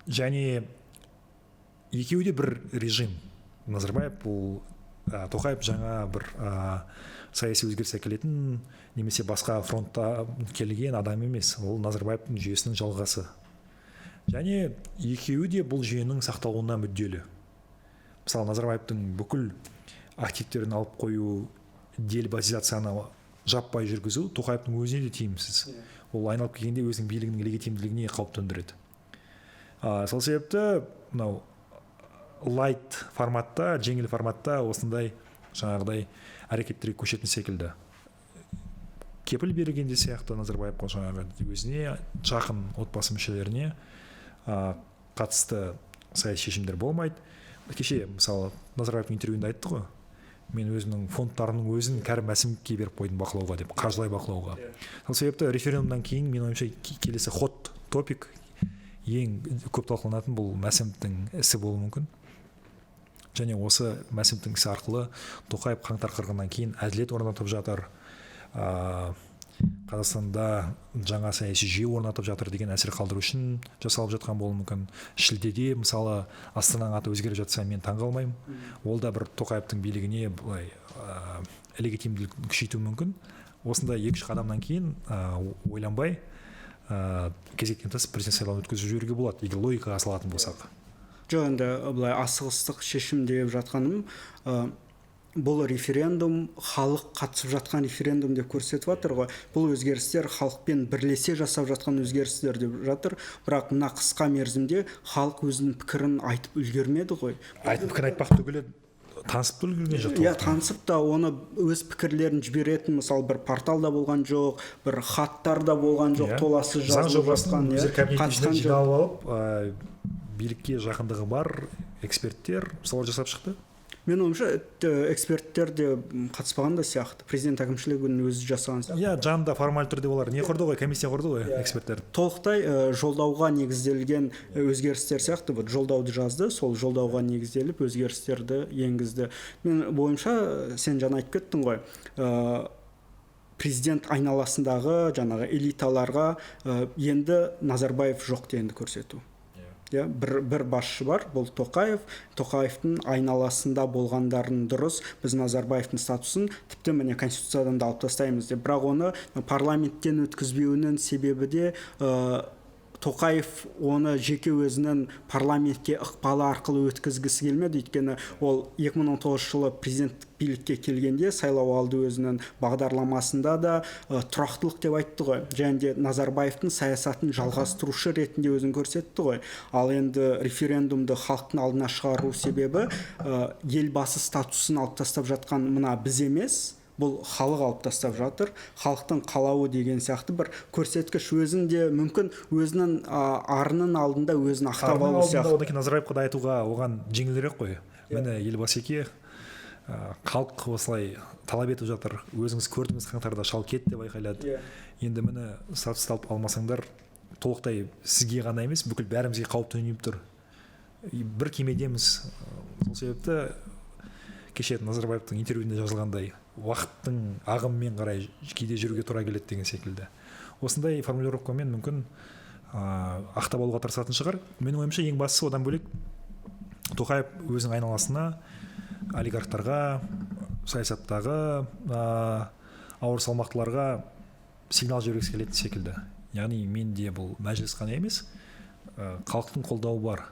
Speaker 2: Және екеуі де бір режим. Назарбаев бұл Тоқаев жаңа бір саяси өзгеріс әкелетін немесе басқа фронтта келген адам емес. Ол Назарбаевтың жүйесінің жалғасы. Және екеуі де бұл жүйенің сақталуына мүдделі. Мысалы, Назарбаевтың бүкіл активтерін алып қою, делбазизацияны жаппай жүргізу Тоқаевтың өзіне де тиімсіз. Ол айналып келгенде өзінің билігінің легитимділігіне қауіп төндіреді. Сол себепті мынау лайт форматта, жеңіл форматта осындай жаңағыдай әрекеттерге көшетін секілді. Кепіл берген де сияқты Назарбаевқа, жаңағы өзіне жақын отбасы мүшелеріне қатысты саяси шешімдер болмайды. Кеше мысалы Назарбаевтың интервьюінде айтты ғой, мен өзімнің фондтарымның өзін Кәрім Мәсімовке беріп қойдым бақылауға деп, қаржылай бақылауға. Сол себепті референдумнан кейін менің ойымша келесі хот топик, ең көп талқыланатын бұл Мәсімовтің ісі болуы мүмкін. Және осы Мәсімовтің ісі арқылы Тоқаев қаңтар қырғыннан кейін әділет орнатып жатыр. Қазақстанда жаңа саяси жүйе орнатып жатыр деген әсер қалдыру үшін жасалып жатқан болуы мүмкін. Шілдеде мысалы Астананың аты өзгеріп жатса, мен таңғалмаймын. Ол да бір Тоқаевтың билігіне былай легитимділік күшейтуі мүмкін. Осындай 2-3 қадамнан кейін ойланбай кезектен тыс президент сайлауын өткізіп жіберуге болады, егер логикаға салатын болсақ.
Speaker 1: Жоқ, енді былай асығыстық шешім деп жатқаным, бұл референдум халық қатысып жатқан референдум деп көрсетіп жатыр ғой. Бұл өзгерістер халықпен бірлесе жасап жатқан өзгерістер деп жатыр. Бірақ мына қысқа мерзімде халық өзінің пікірін айтып үлгермеді ғой.
Speaker 2: Айтып пікірін айтпақ түгілі, танысып та үлгерген жоқ.
Speaker 1: Иә, танысып та, оны өз пікірлерін жіберетін, мысалы, бір портал да болған жоқ, бір хаттар да болған жоқ, толассыз
Speaker 2: заң
Speaker 1: жазылып
Speaker 2: жобасын
Speaker 1: жатқан,
Speaker 2: өздері кабинеттің
Speaker 1: қатысқан
Speaker 2: ішінде
Speaker 1: жоқ.
Speaker 2: жиналып алып, билікке жақындығы бар эксперттер солар жасап шықты.
Speaker 1: Менің ойымша, эксперттер де қатыспаған да сияқты. Президент әкімшілігінің өзі жасаған сияқты.
Speaker 2: Иә, жанында формаль түрде олар не құрды ғой, комиссия құрды ғой эксперттер.
Speaker 1: Толықтай жолдауға негізделген өзгерістер сияқты. Вот жолдауды жазды, сол жолдауға негізделіп өзгерістерді енгізді. Мен бойымша, сен жаңа айтып кеттің ғой, президент айналасындағы жаңағы элиталарға енді Назарбаев жоқ дегенді көрсету. Иә, бір басшы бар, бұл Тоқаев. Тоқаевтың айналасында болғандарын дұрыс, біз Назарбаевтың статусын тіпті міне конституциядан да алып тастаймыз деп. Бірақ оны парламенттен өткізбеуінің себебі де, Тоқаев оны жеке өзінің парламентке ықпалы арқылы өткізгісі келмеді. Өйткені ол 2019 жылы президент билікке келгенде сайлау алды өзінің бағдарламасында да тұрақтылық деп айтты ғой. Және де Назарбаевтың саясатын жалғастырушы ретінде өзін көрсетті ғой. Ал енді референдумды халықтың алдына шығару себебі, елбасы статусын алып тастап жатқан мына біз емес, бұл халық алып тастап жатыр, халықтың қалауы деген сияқты бір көрсеткіш. Өзін де мүмкін өзінің, арының алдында өзін ақтап
Speaker 2: Арының
Speaker 1: алу
Speaker 2: алдында
Speaker 1: сияқты.
Speaker 2: Одан кейін Назарбаевқа да айтуға оған жеңілірек қой. Міне, елбасы-еке, халық осылай талап етіп жатыр, өзіңіз көрдіңіз, қаңтарда шал кет деп айқайлады. Енді міне статусты алып алмасаңдар, толықтай сізге ғана емес, бүкіл бәрімізге қауіп төніп тұр. Бір кемедеміз. Сол себепті кеше Назарбаевтың интервьюінде жазылғандай, уақыттың ағымымен қарай кейде жүруге тура келеді деген секілді. Осындай формулировкамен мүмкін, ақтап алуға тырысатын шығар. Менің ойымша, ең бастысы одан бөлек Тоқаев өзінің айналасына олигархтарға, саясаттағы, ауыр салмақтыларға сигнал жібергісі келетін секілді. Яғни менде бұл мәжіліс қана емес, халықтың қолдауы бар.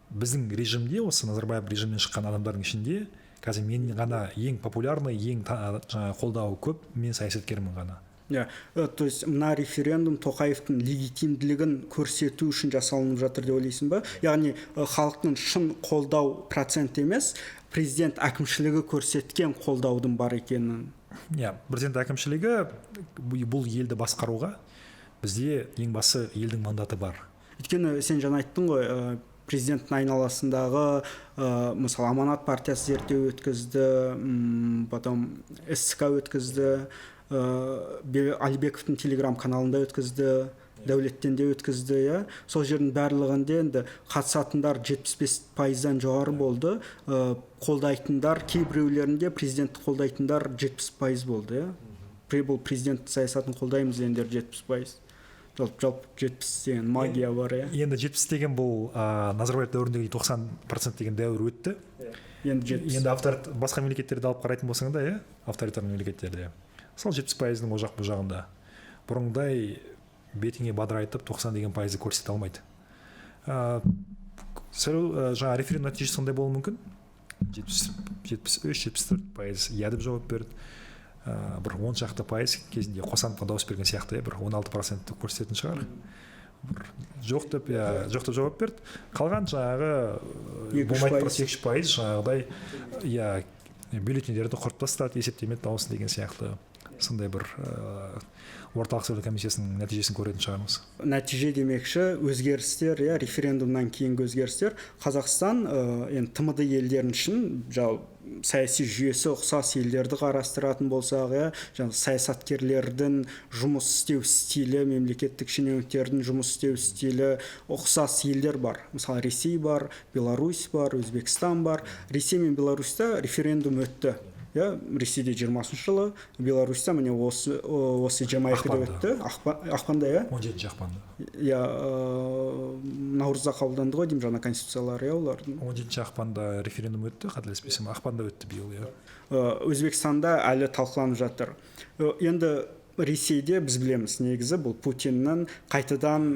Speaker 2: Біздің режимде, осы Назарбаев режимінен шыққан адамдардың ішінде қазір мен ғана ең популярный, ең жаңағы қолдауы көп мен саясаткермін ғана.
Speaker 1: Иә, то есть мына референдум Тоқаевтың легитимділігін көрсету үшін жасалынып жатыр деп ойлайсың ба? Яғни, халықтың шын қолдау проценті емес, президент әкімшілігі көрсеткен қолдаудың бар екенін.
Speaker 2: Иә, президент әкімшілігі бұл елді басқаруға бізде ең басы елдің мандаты бар.
Speaker 1: Өйткені сен жаңа айттың ғой, президенттің айналасындағы, мысалы, Аманат партиясы зерттеу өткізді, потом СЦК өткізді, Алибековтің телеграм каналында өткізді, Дәулеттен де өткізді, иә. Сол жердің барлығында енді қатысатындар 75%-дан жоғары болды, қолдайтындар кейбіреулерінде президентті қолдайтындар 70% болды, иә. Бұл президент саясатын қолдаймыз дегендер 70%. Жалпы 70 деген магия бар, иә.
Speaker 2: Енді 70 деген бұл, Назарбаев дәуіріндегі 90% деген дәуір өтті.
Speaker 1: Енді 70.
Speaker 2: Енді басқа мемлекеттерді алып қарайтын болсаң да, иә, авторитарлы мемлекеттерде. Сол 70%-ның ол жақ бұл жағында. Бұрынғыдай бетіңе бадырайтып 90 деген пайызды көрсете алмайды. Сайлау, жаңа референдум нәтижесі сондай болуы мүмкін. 73, 74% иә деп жауап берді. Бір 10 шақты пайыз кезінде Қосановқа дауыс берген сияқты, иә, бір 16%-ті көрсететін шығар. Бір жоқ деп, иә, жоқ деп жауап берді. Қалған жаңағы,
Speaker 1: Екі үш
Speaker 2: болмайды,
Speaker 1: пайыз.
Speaker 2: екі үш пайыз жаңағыдай, иә, бюллетендерді құрып тастады, есептемеді дауысын деген сияқты. Сондай бір, орталық сайлау комиссиясының нәтижесін көретін шығармыз.
Speaker 1: Нәтиже демекші, өзгерістер, иә, референдумнан кейінгі өзгерістер. Қазақстан, енді ТМД елдерінің ішін, саяси жүйесі ұқсас елдерді қарастыратын болсақ, иә, жаңағы саясаткерлердің жұмыс істеу стилі, мемлекеттік шенеуніктердің жұмыс істеу стилі ұқсас елдер бар. Мысалы, Ресей бар, Беларусь бар, Өзбекстан бар. Ресей мен Беларусьта референдум өтті. Иә, Ресейде 20 жылы, Беларусьта міне осы 22-де өтті. Ақпанда, иә?
Speaker 2: 17 ақпанда.
Speaker 1: Иә, наурызда қабылданды ғой деймін жаңа конституциялар, иә, олардың.
Speaker 2: 17 ақпанда референдум өтті, қателеспесем, ақпанда өтті биыл, иә.
Speaker 1: Өзбекстанда әлі талқыланып жатыр. Енді Ресейде біз білеміз, негізі бұл Путиннің қайтадан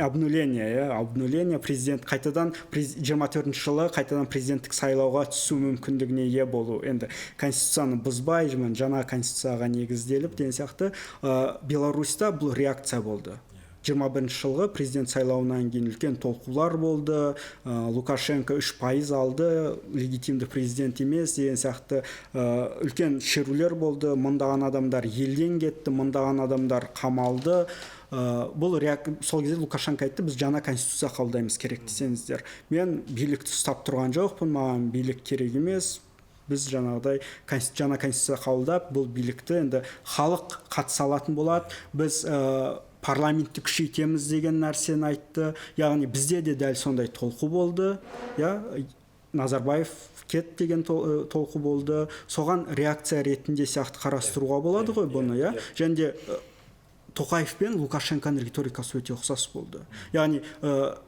Speaker 1: обнуление, иә, обнуление, президент қайтадан 24 жылы қайтадан президенттік сайлауға түсу мүмкіндігіне ие болу. Енді конституцияны бұзбай, жаңа конституцияға негізделіп деген сияқты. Беларусьта бұл реакция болды. 21 жылғы президент сайлауынан кейін үлкен толқулар болды. Лукашенко 3% алды, легитимді президент емес деген сияқты үлкен шерулер болды. Мыңдаған адамдар елден кетті, мыңдаған адамдар қамалды. Бұл сол кезде Лукашенко айтты, біз жаңа конституция қабылдаймыз керек десеңіздер. Мен билікті ұстап тұрған жоқпын, маған билік керек емес. Біз жаңағыдай жаңа конституция қабылдап, бұл билікті енді халық қатыса алатын болады. Біз парламентті күшейтеміз деген нәрсені айтты. Яғни бізде де дәл сондай толқу болды. Я, Назарбаев кет деген толқу болды. Соған реакция ретінде сияқты қарастыруға болады ғой бұны, иә. Және де Тоқаев пен Лукашенконың риторикасы өте ұқсас болды. Яғни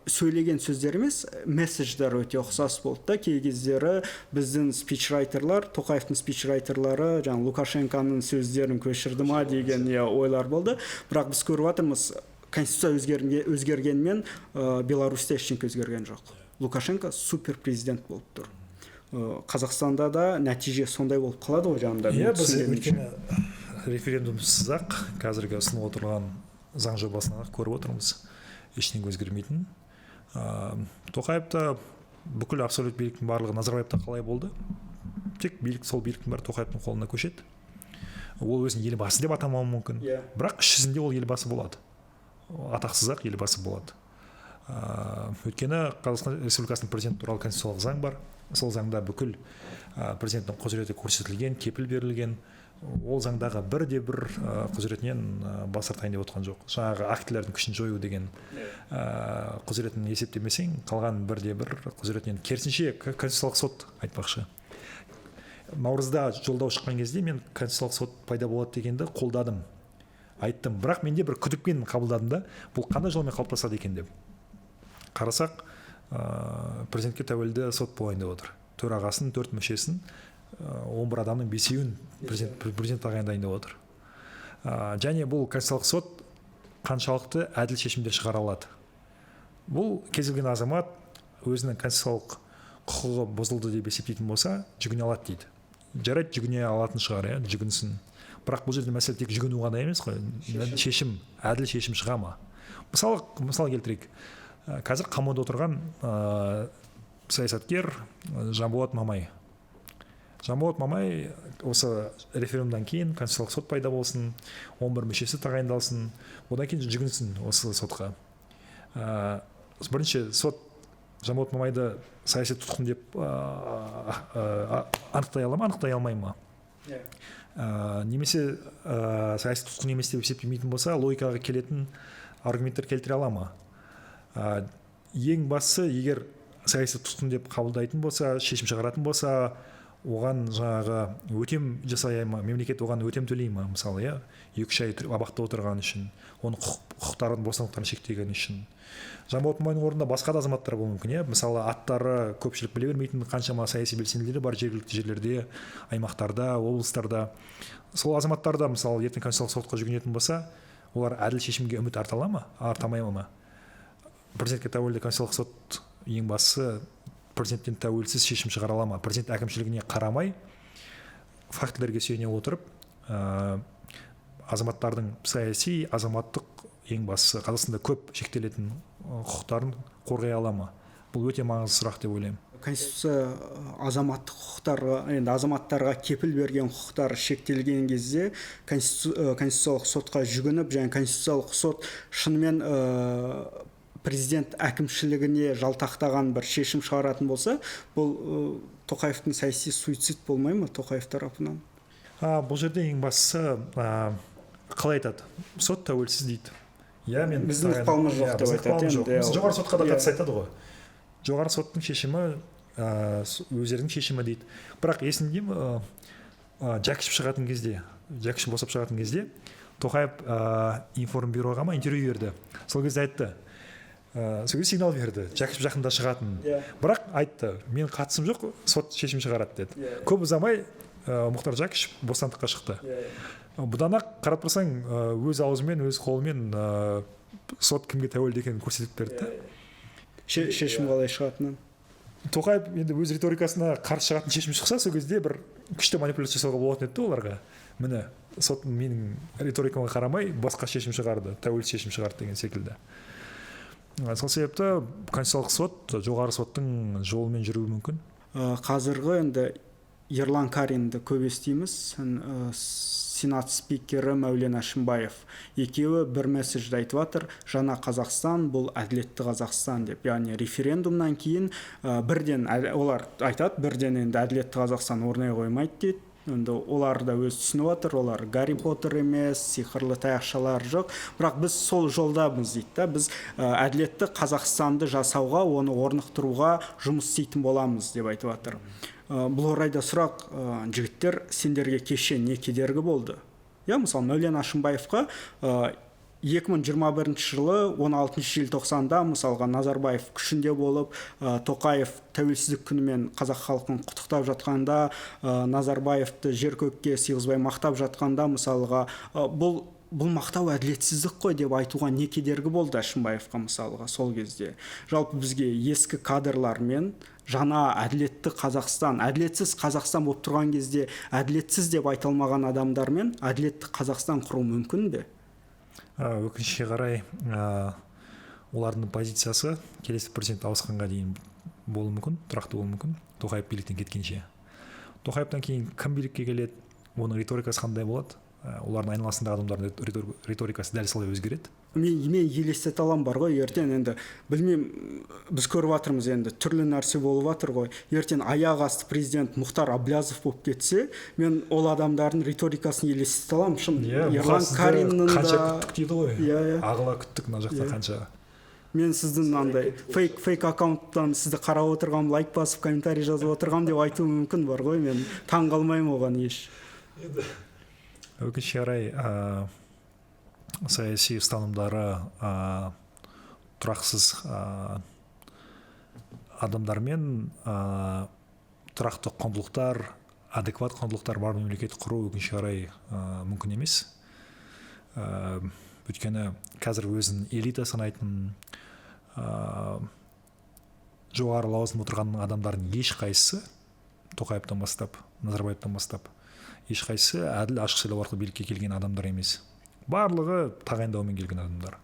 Speaker 1: сөйлеген сөздер емес, месседждер өте ұқсас болды да. Кей кездері біздің спичрайтерлар, Тоқаевтың спичрайтерлары жаңа Лукашенконың сөздерін көшірді ма деген ойлар болды. Бірақ біз көріп жатырмыз, конституция өзгергенмен Беларусьте ештеңе өзгерген жоқ. Лукашенко супер президент болып тұр. Қазақстанда да нәтиже сондай болып қалады ғой жаңағыдай.
Speaker 2: Иә, біз өйткені референдумсыз-ақ қазіргі ұсынып отырған заң жобасынан көріп отырмыз, ештеңе өзгермейтін. Тоқаев та бүкіл абсолют биліктің барлығы Назарбаевта қалай болды, тек билік, сол биліктің бәрі Тоқаевтың қолына көшеді. Ол өзін елбасы деп атамауы мүмкін, бірақ іс жүзінде ол елбасы болады, атақсыз-ақ елбасы болады. Өйткені Қазақстан Республикасының президенті туралы конституциялық заң бар. Сол заңда бүкіл президенттің құзыреті көрсетілген, кепіл берілген. Ол заңдағы бірде бір құзыретінен бас тартайын деп отқан жоқ. Жаңағы актілердің күшін жою деген құзыретін есептемесең, қалған бірде бір құзыретінен. Керісінше, конституциялық сот айтпақшы. Наурызда жолдау шыққан кезде мен конституциялық сот пайда болады дегенді қолдадым, айттым. Бірақ менде бір күдікпен қабылдадым да, бұл қандай жолмен қалыптасады екен деп. Қарасақ, президентке тәуелді сот болайын деп отыр. Төрағасын, 4 мүшесін, 11 адамның 5-еуін президент тағайындайын деп отыр. Және бұл конституциялық сот қаншалықты әділ шешімдер шығара алады. Бұл кез келген азамат өзінің конституциялық құқығы бұзылды деп есептейтін болса, жүгіне алады дейді. Жарайды, жүгіне алатын шығар, иә, жүгінсін. Бірақ бұл жерде мәселе тек жүгіну ғана емес қой. Шешім, әділ шешім шыға ма? Мысал келтірейік. Қазір қамауда отырған саясаткер Жанболат Мамай. Жанболат Мамай осы референдумнан кейін конституциялық сот пайда болсын, 11 мүшесі тағайындалсын, одан кейін жүгінсін осы сотқа. Бірінші сот Жанболат Мамайды саяси тұтқын деп анықтай ала ма, анықтай алмай ма? Немесе саяси тұтқын емес деп есептемейтін болса, логикаға келетін аргументтер келтіре ала ма? Ең бастысы, егер саяси тұтқын деп қабылдайтын болса, шешім шығаратын болса, оған жаңағы өтем жасай ма, мемлекет оған өтем төлей ма, мысалы, иә, 2-3 ай абақта отырған үшін, оның құқықтарын, бостандықтарын шектеген үшін. Жанболат Мамайдың орнында басқа да азаматтар болуы мүмкін, иә, мысалы, аттары көпшілік біле бермейтін қаншама саяси белсенділері бар жергілікті жерлерде, аймақтарда, облыстарда. Сол азаматтар да, мысалы, ертең конституциялық сотқа жүгінетін болса, олар әділ шешімге үміт арта ала ма, арта алмай ма? Президентке тәуелді конституциялық сот ең бастысы президенттен тәуелсіз шешім шығара ала ма? Президент әкімшілігіне қарамай, фактілерге сүйене отырып, азаматтардың саяси, азаматтық, ең бастысы Қазақстанда көп шектелетін құқықтарын қорғай ала ма? Бұл өте маңызды сұрақ деп ойлаймын.
Speaker 1: Конституция азаматтық құқықтарға, енді азаматтарға кепіл берген құқықтар шектелген кезде конституциялық сотқа жүгініп, және конституциялық сот шынымен президент әкімшілігіне жалтақтаған бір шешім шығаратын болса, бұл Тоқаевтың саяси суицид болмай ма Тоқаев тарапынан?
Speaker 2: Бұл жерде ең бастысы, қалай айтады? Сот тәуелсіз дейді. Иә, мен
Speaker 1: біздің ықпалымыз жоқ деп айтады.
Speaker 2: Жоғары сотқа да қатысты айтады ғой. Жоғары соттың шешімі өздерінің шешімі дейді. Бірақ есімде, Жәкішев шығатын кезде, Жәкішев босап шығатын кезде Тоқаев информбюроға ма интервью берді. Сол кезде айтты, сол кезде сигнал берді, Жәкішев жақында шығатын. Бірақ айтты, мен қатысым жоқ, сот шешім шығарады деді. Көп ұзамай Мұхтар Жәкішев бостандыққа шықты. Бұдан ақ қарап тұрсаң, өз аузымен, өз қолымен сот кімге тәуелді екенін көрсетіп берді.
Speaker 1: Шешім қалай шығатынын.
Speaker 2: Тоқаев енді өз риторикасына қарсы шығатын шешім шықса, сол кезде бір күшті манипуляция жасауға болатын еді оларға. Міне, сот менің риторикама қарамай басқа шешім шығарды, тәуелсіз шешім шығарды деген секілді. Сол себепті Конституциялық сот жоғары соттың жолымен жүруі мүмкін.
Speaker 1: Қазіргі енді Ерлан Каринді көп естиміз, Сенат спикері Мәулен Әшімбаев. Екеуі бір месседжді айтып жатыр: жаңа Қазақстан бұл әділетті Қазақстан деп. Яғни референдумнан кейін бірден олар айтады, бірден енді әділетті Қазақстан орнай қоймайды дейді. Енді олар да өз түсініп жатыр, олар Гарри Поттер емес, сиқырлы таяқшалар жоқ, бірақ біз сол жолдамыз дейді да, біз әділетті Қазақстанды жасауға, оны орнықтыруға жұмыс істейтін боламыз деп айтып жатыр. Бұл орайда сұрақ, жігіттер, сендерге кеше не кедергі болды? Я, мысалы, Мәулен Әшімбаевқа 2021 жылы 16 желтоқсанда мысалға Назарбаев күшінде болып, Тоқаев тәуелсіздік күнімен қазақ халқын құттықтап жатқанда, Назарбаевты жер көкке сыйғызбай мақтап жатқанда, мысалға, бұл мақтау әділетсіздік қой деп айтуға не кедергі болды Әшімбаевқа мысалға сол кезде? Жалпы бізге ескі кадрлармен жаңа әділетті Қазақстан, әділетсіз Қазақстан болып тұрған кезде әділетсіз деп айта алмаған адамдармен әділетті Қазақстан құру мүмкін бе?
Speaker 2: Өкінішке қарай, олардың позициясы келесі президент ауысқанға дейін болуы мүмкін, тұрақты болуы мүмкін, Тоқаев биліктен кеткенше. Тоқаевтан кейін кім билікке келеді, оның риторикасы қандай болады, олардың айналасындағы адамдардың риторикасы дәл солай өзгереді.
Speaker 1: Мен елестете аламын бар ғой, ертең енді білмеймін, біз көріп жатырмыз енді түрлі нәрсе болып жатыр ғой. Ертең аяқ асты президент Мұхтар Әблязов болып кетсе, мен ол адамдардың риторикасын елестете аламын. Шын, Ерлан Кариннің да
Speaker 2: қанша күттік дейді ғой. Ағыла күттік мына жақта қанша.
Speaker 1: Мен сіздің андай фейк аккаунттан сізді қарап отырғам, лайк басып, комментарий жазып отырғам деп айтуым мүмкін бар ғой, мен таң қалмаймын оған еш.
Speaker 2: Өкінішке қарай, саяси ұстанымдары тұрақсыз адамдармен тұрақты құндылықтар, адекват құндылықтар бар мемлекет құру өкінішке қарай мүмкін емес. Өйткені қазір өзін элита санайтын, жоғары лауазымда отырған адамдардың ешқайсысы, Тоқаевтан бастап, Назарбаевтан бастап, ешқайсысы әділ ашық сайлау арқылы билікке келген адамдар емес. Барлығы тағайындаумен келген адамдар.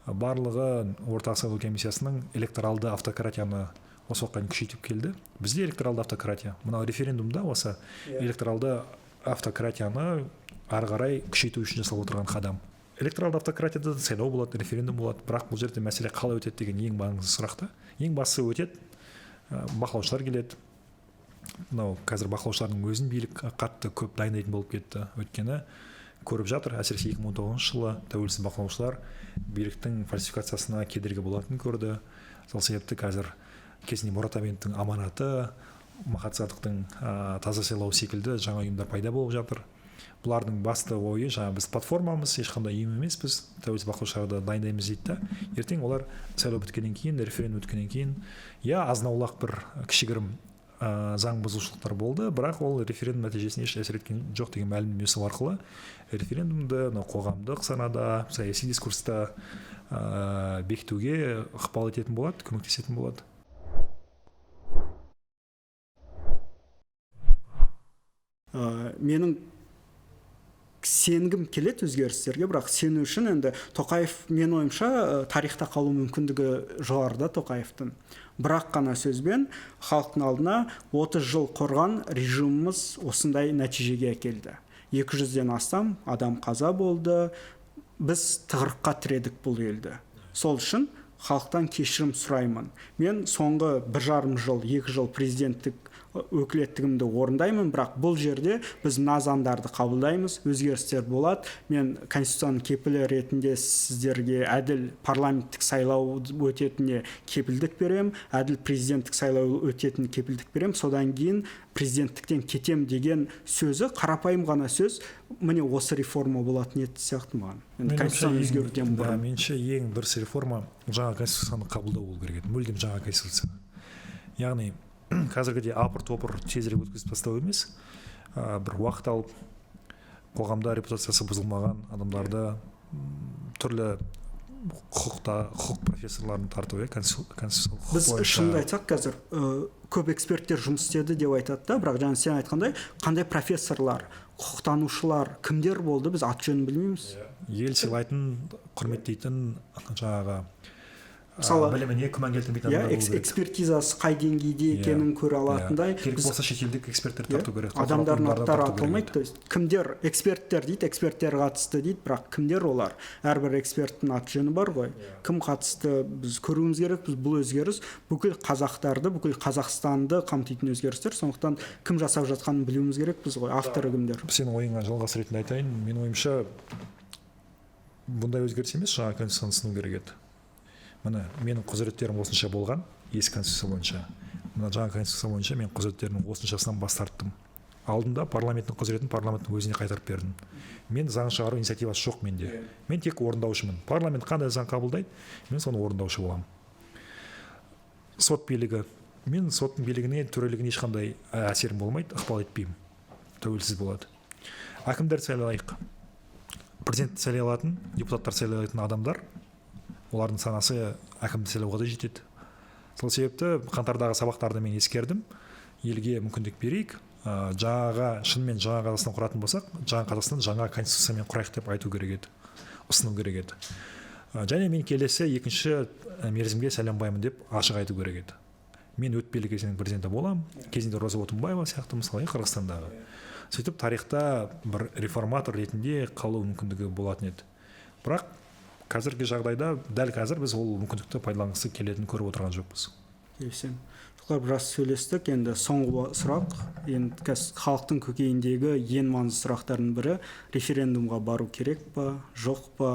Speaker 2: Барлығы Орталық сайлау комиссиясының электоралды автократияны осы уақытқа дейін күшейтіп келді. Бізде электоралды автократия. Мынау референдумда осы электоралды автократияны ары қарай күшейту үшін жасалып отырған қадам. Электоралды автократияда да сайлау болады, референдум болады, бірақ бұл жерде мәселе қалай өтеді деген ең маңызды сұрақ та. Ең бастысы өтеді, бақылаушылар келеді. Мынау қазір бақылаушылардың өзін билік қатты көп дайындайтын болып кетті. Өйткені көріп жатыр, әсіресе 2019 жылы тәуелсіз бақылаушылар биліктің фальсификациясына кедергі болатынын көрді. Сол себепті қазір кезінде Мұрат Әбеновтің аманаты, Махат Садықтың таза сайлау секілді жаңа ұйымдар пайда болып жатыр. Бұлардың басты ойы, жаңа біз платформамыз, ешқандай ұйым емеспіз, тәуелсіз бақылаушыларды дайындаймыз дейді да. Ертең олар сайлау біткеннен кейін, референдум өткеннен кейін, я азын-аулақ бір кішігірім заң бұзушылықтар болды, бірақ ол референдум нәтижесіне еш әсер еткен жоқ деген мәлімдеме жасау арқылы референдумды қоғамдық санада, саяси дискурста бекітуге ықпал ететін болады, көмектесетін болады.
Speaker 1: Менің сенгім келеді өзгерістерге, бірақ сену үшін енді Тоқаев, мен ойымша, тарихта қалу мүмкіндігі жоғарыда Тоқаевтың. Бірақ қана сөзбен халықтың алдына 30 жыл құрған режиміміз осындай нәтижеге әкелді. 200-ден астам адам қаза болды, біз тығырыққа тіредік бұл елді. Сол үшін халықтан кешірім сұраймын. Мен соңғы 1,5 жыл, 2 жыл президенттік өкілеттігімді орындаймын, бірақ бұл жерде біз мына заңдарды қабылдаймыз, өзгерістер болады. Мен конституцияның кепілі ретінде сіздерге әділ парламенттік сайлау өтетініне кепілдік беремін, әділ президенттік сайлау өтетініне кепілдік беремін. Содан кейін президенттіктен кетем деген сөзі, қарапайым ғана сөз, міне осы реформа болатын еді сияқты маған. Енді конституцияны өзгеруден бұрын.
Speaker 2: Меніңше, ең дұрыс реформа жаңа конституцияны қабылдау болу керек еді, мүлдем жаңа конституция. Яғни қазіргідей апыр топыр тезірек өткізіп тастау емес, бір уақыт алып, қоғамда репутациясы бұзылмаған адамдарды, түрлі құқықта құқық профессорларын тарту, иә, конституциялық құқық
Speaker 1: Біз
Speaker 2: бойынша.
Speaker 1: Шынымды айтсақ, қазір көп эксперттер жұмыс істеді деп айтады да, бірақ жаңа сен айтқандай, қандай профессорлар, құқықтанушылар, кімдер болды, біз аты жөнін білмейміз.
Speaker 2: Ел сыйлайтын, құрметтейтін, жаңағы
Speaker 1: Мысалы,
Speaker 2: біліміне күмән келтірмейтін адамдар болу керек.
Speaker 1: Экспертизасы қай деңгейде екенін көре алатындай.
Speaker 2: Керек болса, шетелдік эксперттер тарту керек, халықаралық
Speaker 1: Адамдардың
Speaker 2: ұйымдардан
Speaker 1: аттары
Speaker 2: тарту керек
Speaker 1: аталмайды.
Speaker 2: еді.
Speaker 1: То есть кімдер эксперттер дейді, эксперттер қатысты дейді, бірақ кімдер олар? Әрбір эксперттің аты жөні бар ғой. Кім қатысты, біз көруіміз керек. Біз бұл өзгеріс бүкіл қазақтарды, бүкіл Қазақстанды қамтитын өзгерістер, сондықтан кім жасап жатқанын білуіміз керекпіз ғой, авторы кімдер.
Speaker 2: Сенің ойыңа жалғас ретінде айтайын, менің ойымша, бұндай өзгеріс емес, жаңа конституцияны ұсыну керек еді. Міне, менің құзыреттерім осынша болған ескі конституция бойынша, мына жаңа конституция бойынша мен құзыреттерімнің осыншасынан бас тарттым, алдында парламенттің құзыретін парламенттің өзіне қайтарып бердім, мен заң шығару инициативасы жоқ менде, мен тек орындаушымын, парламент қандай заң қабылдайды, мен соны орындаушы боламын. Сот билігі, мен соттың билігіне, төрелігіне ешқандай әсерім болмайды, ықпал етпеймін, тәуелсіз болады. Әкімдерді сайлайық, президентті сайлай алатын, депутаттар сайлай алатын адамдар, олардың санасы әкімді сайлауға да жетеді. Сол себепті қаңтардағы сабақтарды мен ескердім, елге мүмкіндік берейік, жаңаға, шынымен жаңа Қазақстан құратын болсақ, жаңа Қазақстан жаңа конституциямен құрайық деп айту керек еді, ұсыну керек еді. Және мен келесі екінші мерзімге сайланбаймын деп ашық айту керек еді. Мен өтпелі кезеңнің президенті боламын, кезінде Роза Отунбаева сияқты, мысалы, иә, Қырғызстандағы. Сөйтіп тарихта бір реформатор ретінде қалу мүмкіндігі болатын еді. Бірақ қазіргі жағдайда, дәл қазір біз ол мүмкіндікті пайдаланғысы келетінін көріп отырған жоқпыз.
Speaker 1: Келісемін. Солар, біраз сөйлестік, енді соңғы сұрақ. Енді қазір халықтың көкейіндегі ең маңызды сұрақтардың бірі: референдумға бару керек па, жоқ па?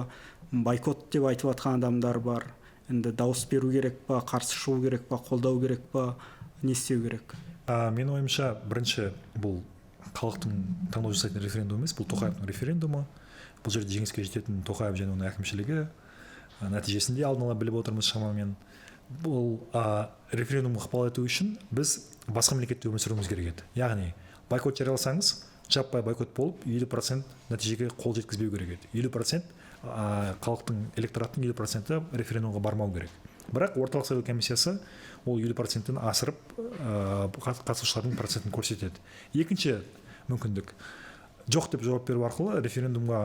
Speaker 1: Бойкот деп айтып жатқан адамдар бар. Енді дауыс беру керек па, қарсы шығу керек па, қолдау керек па, не істеу керек?
Speaker 2: Менің ойымша, бірінші, бұл халықтың таңдау жасайтын референдум емес, бұл Тоқаевтың референдумы. Бұл жерде жеңіске жететін Тоқаев және оның әкімшілігі. Нәтижесінде алдын ала біліп отырмыз шамамен. Бұл референдумға ықпал ету үшін біз басқа мемлекетте өмір сүруіміз керек еді. Яғни бойкот жарияласаңыз, жаппай бойкот болып, 50% нәтижеге қол жеткізбеу керек еді. 50%, халықтың, электораттың 50%-і референдумға бармау керек. Бірақ Орталық сайлау комиссиясы ол 50%-тен асырып, қатысушылардың процентін көрсетеді. Екінші мүмкіндік: жоқ деп жауап беру арқылы референдумға,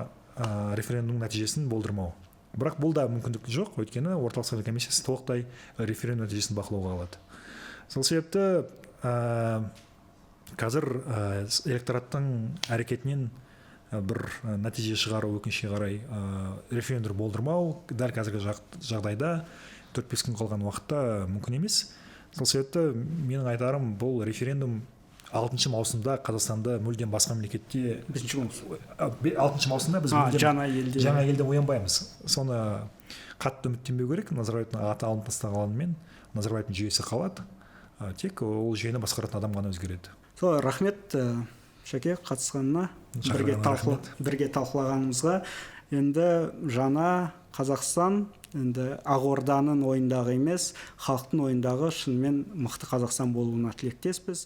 Speaker 2: референдум нәтижесін болдырмау. Бірақ бұл да мүмкіндік жоқ, өйткені Орталық сайлау комиссиясы толықтай референдум нәтижесін бақылауға алады. Сол себепті қазір электораттың әрекетінен бір нәтиже шығару, өкінішке қарай, референдум болдырмау дәл қазіргі жағдайда, 4-5 күн қалған уақытта мүмкін емес. Сол себепті менің айтарым, бұл референдум 6 маусымда Қазақстанды мүлдем басқа мемлекетте
Speaker 1: 5 маусым.
Speaker 2: 6 маусымда біз мүлдем
Speaker 1: жаңа елде.
Speaker 2: Жаңа елде оянбаймыз, соны қатты үміттенбеу керек. Назарбаевтың аты алынып тасталғанымен, Назарбаевтың жүйесі қалады, тек ол жүйені басқаратын адам ғана өзгереді.
Speaker 1: Сол, рахмет, Шәке, қатысқанына, бірге
Speaker 2: Шақырғаныңа рахмет.
Speaker 1: Бірге талқылағанымызға. Енді жаңа Қазақстан, енді Ақорданың ойындағы емес, халықтың ойындағы шынымен мықты Қазақстан болуына тілектеспіз.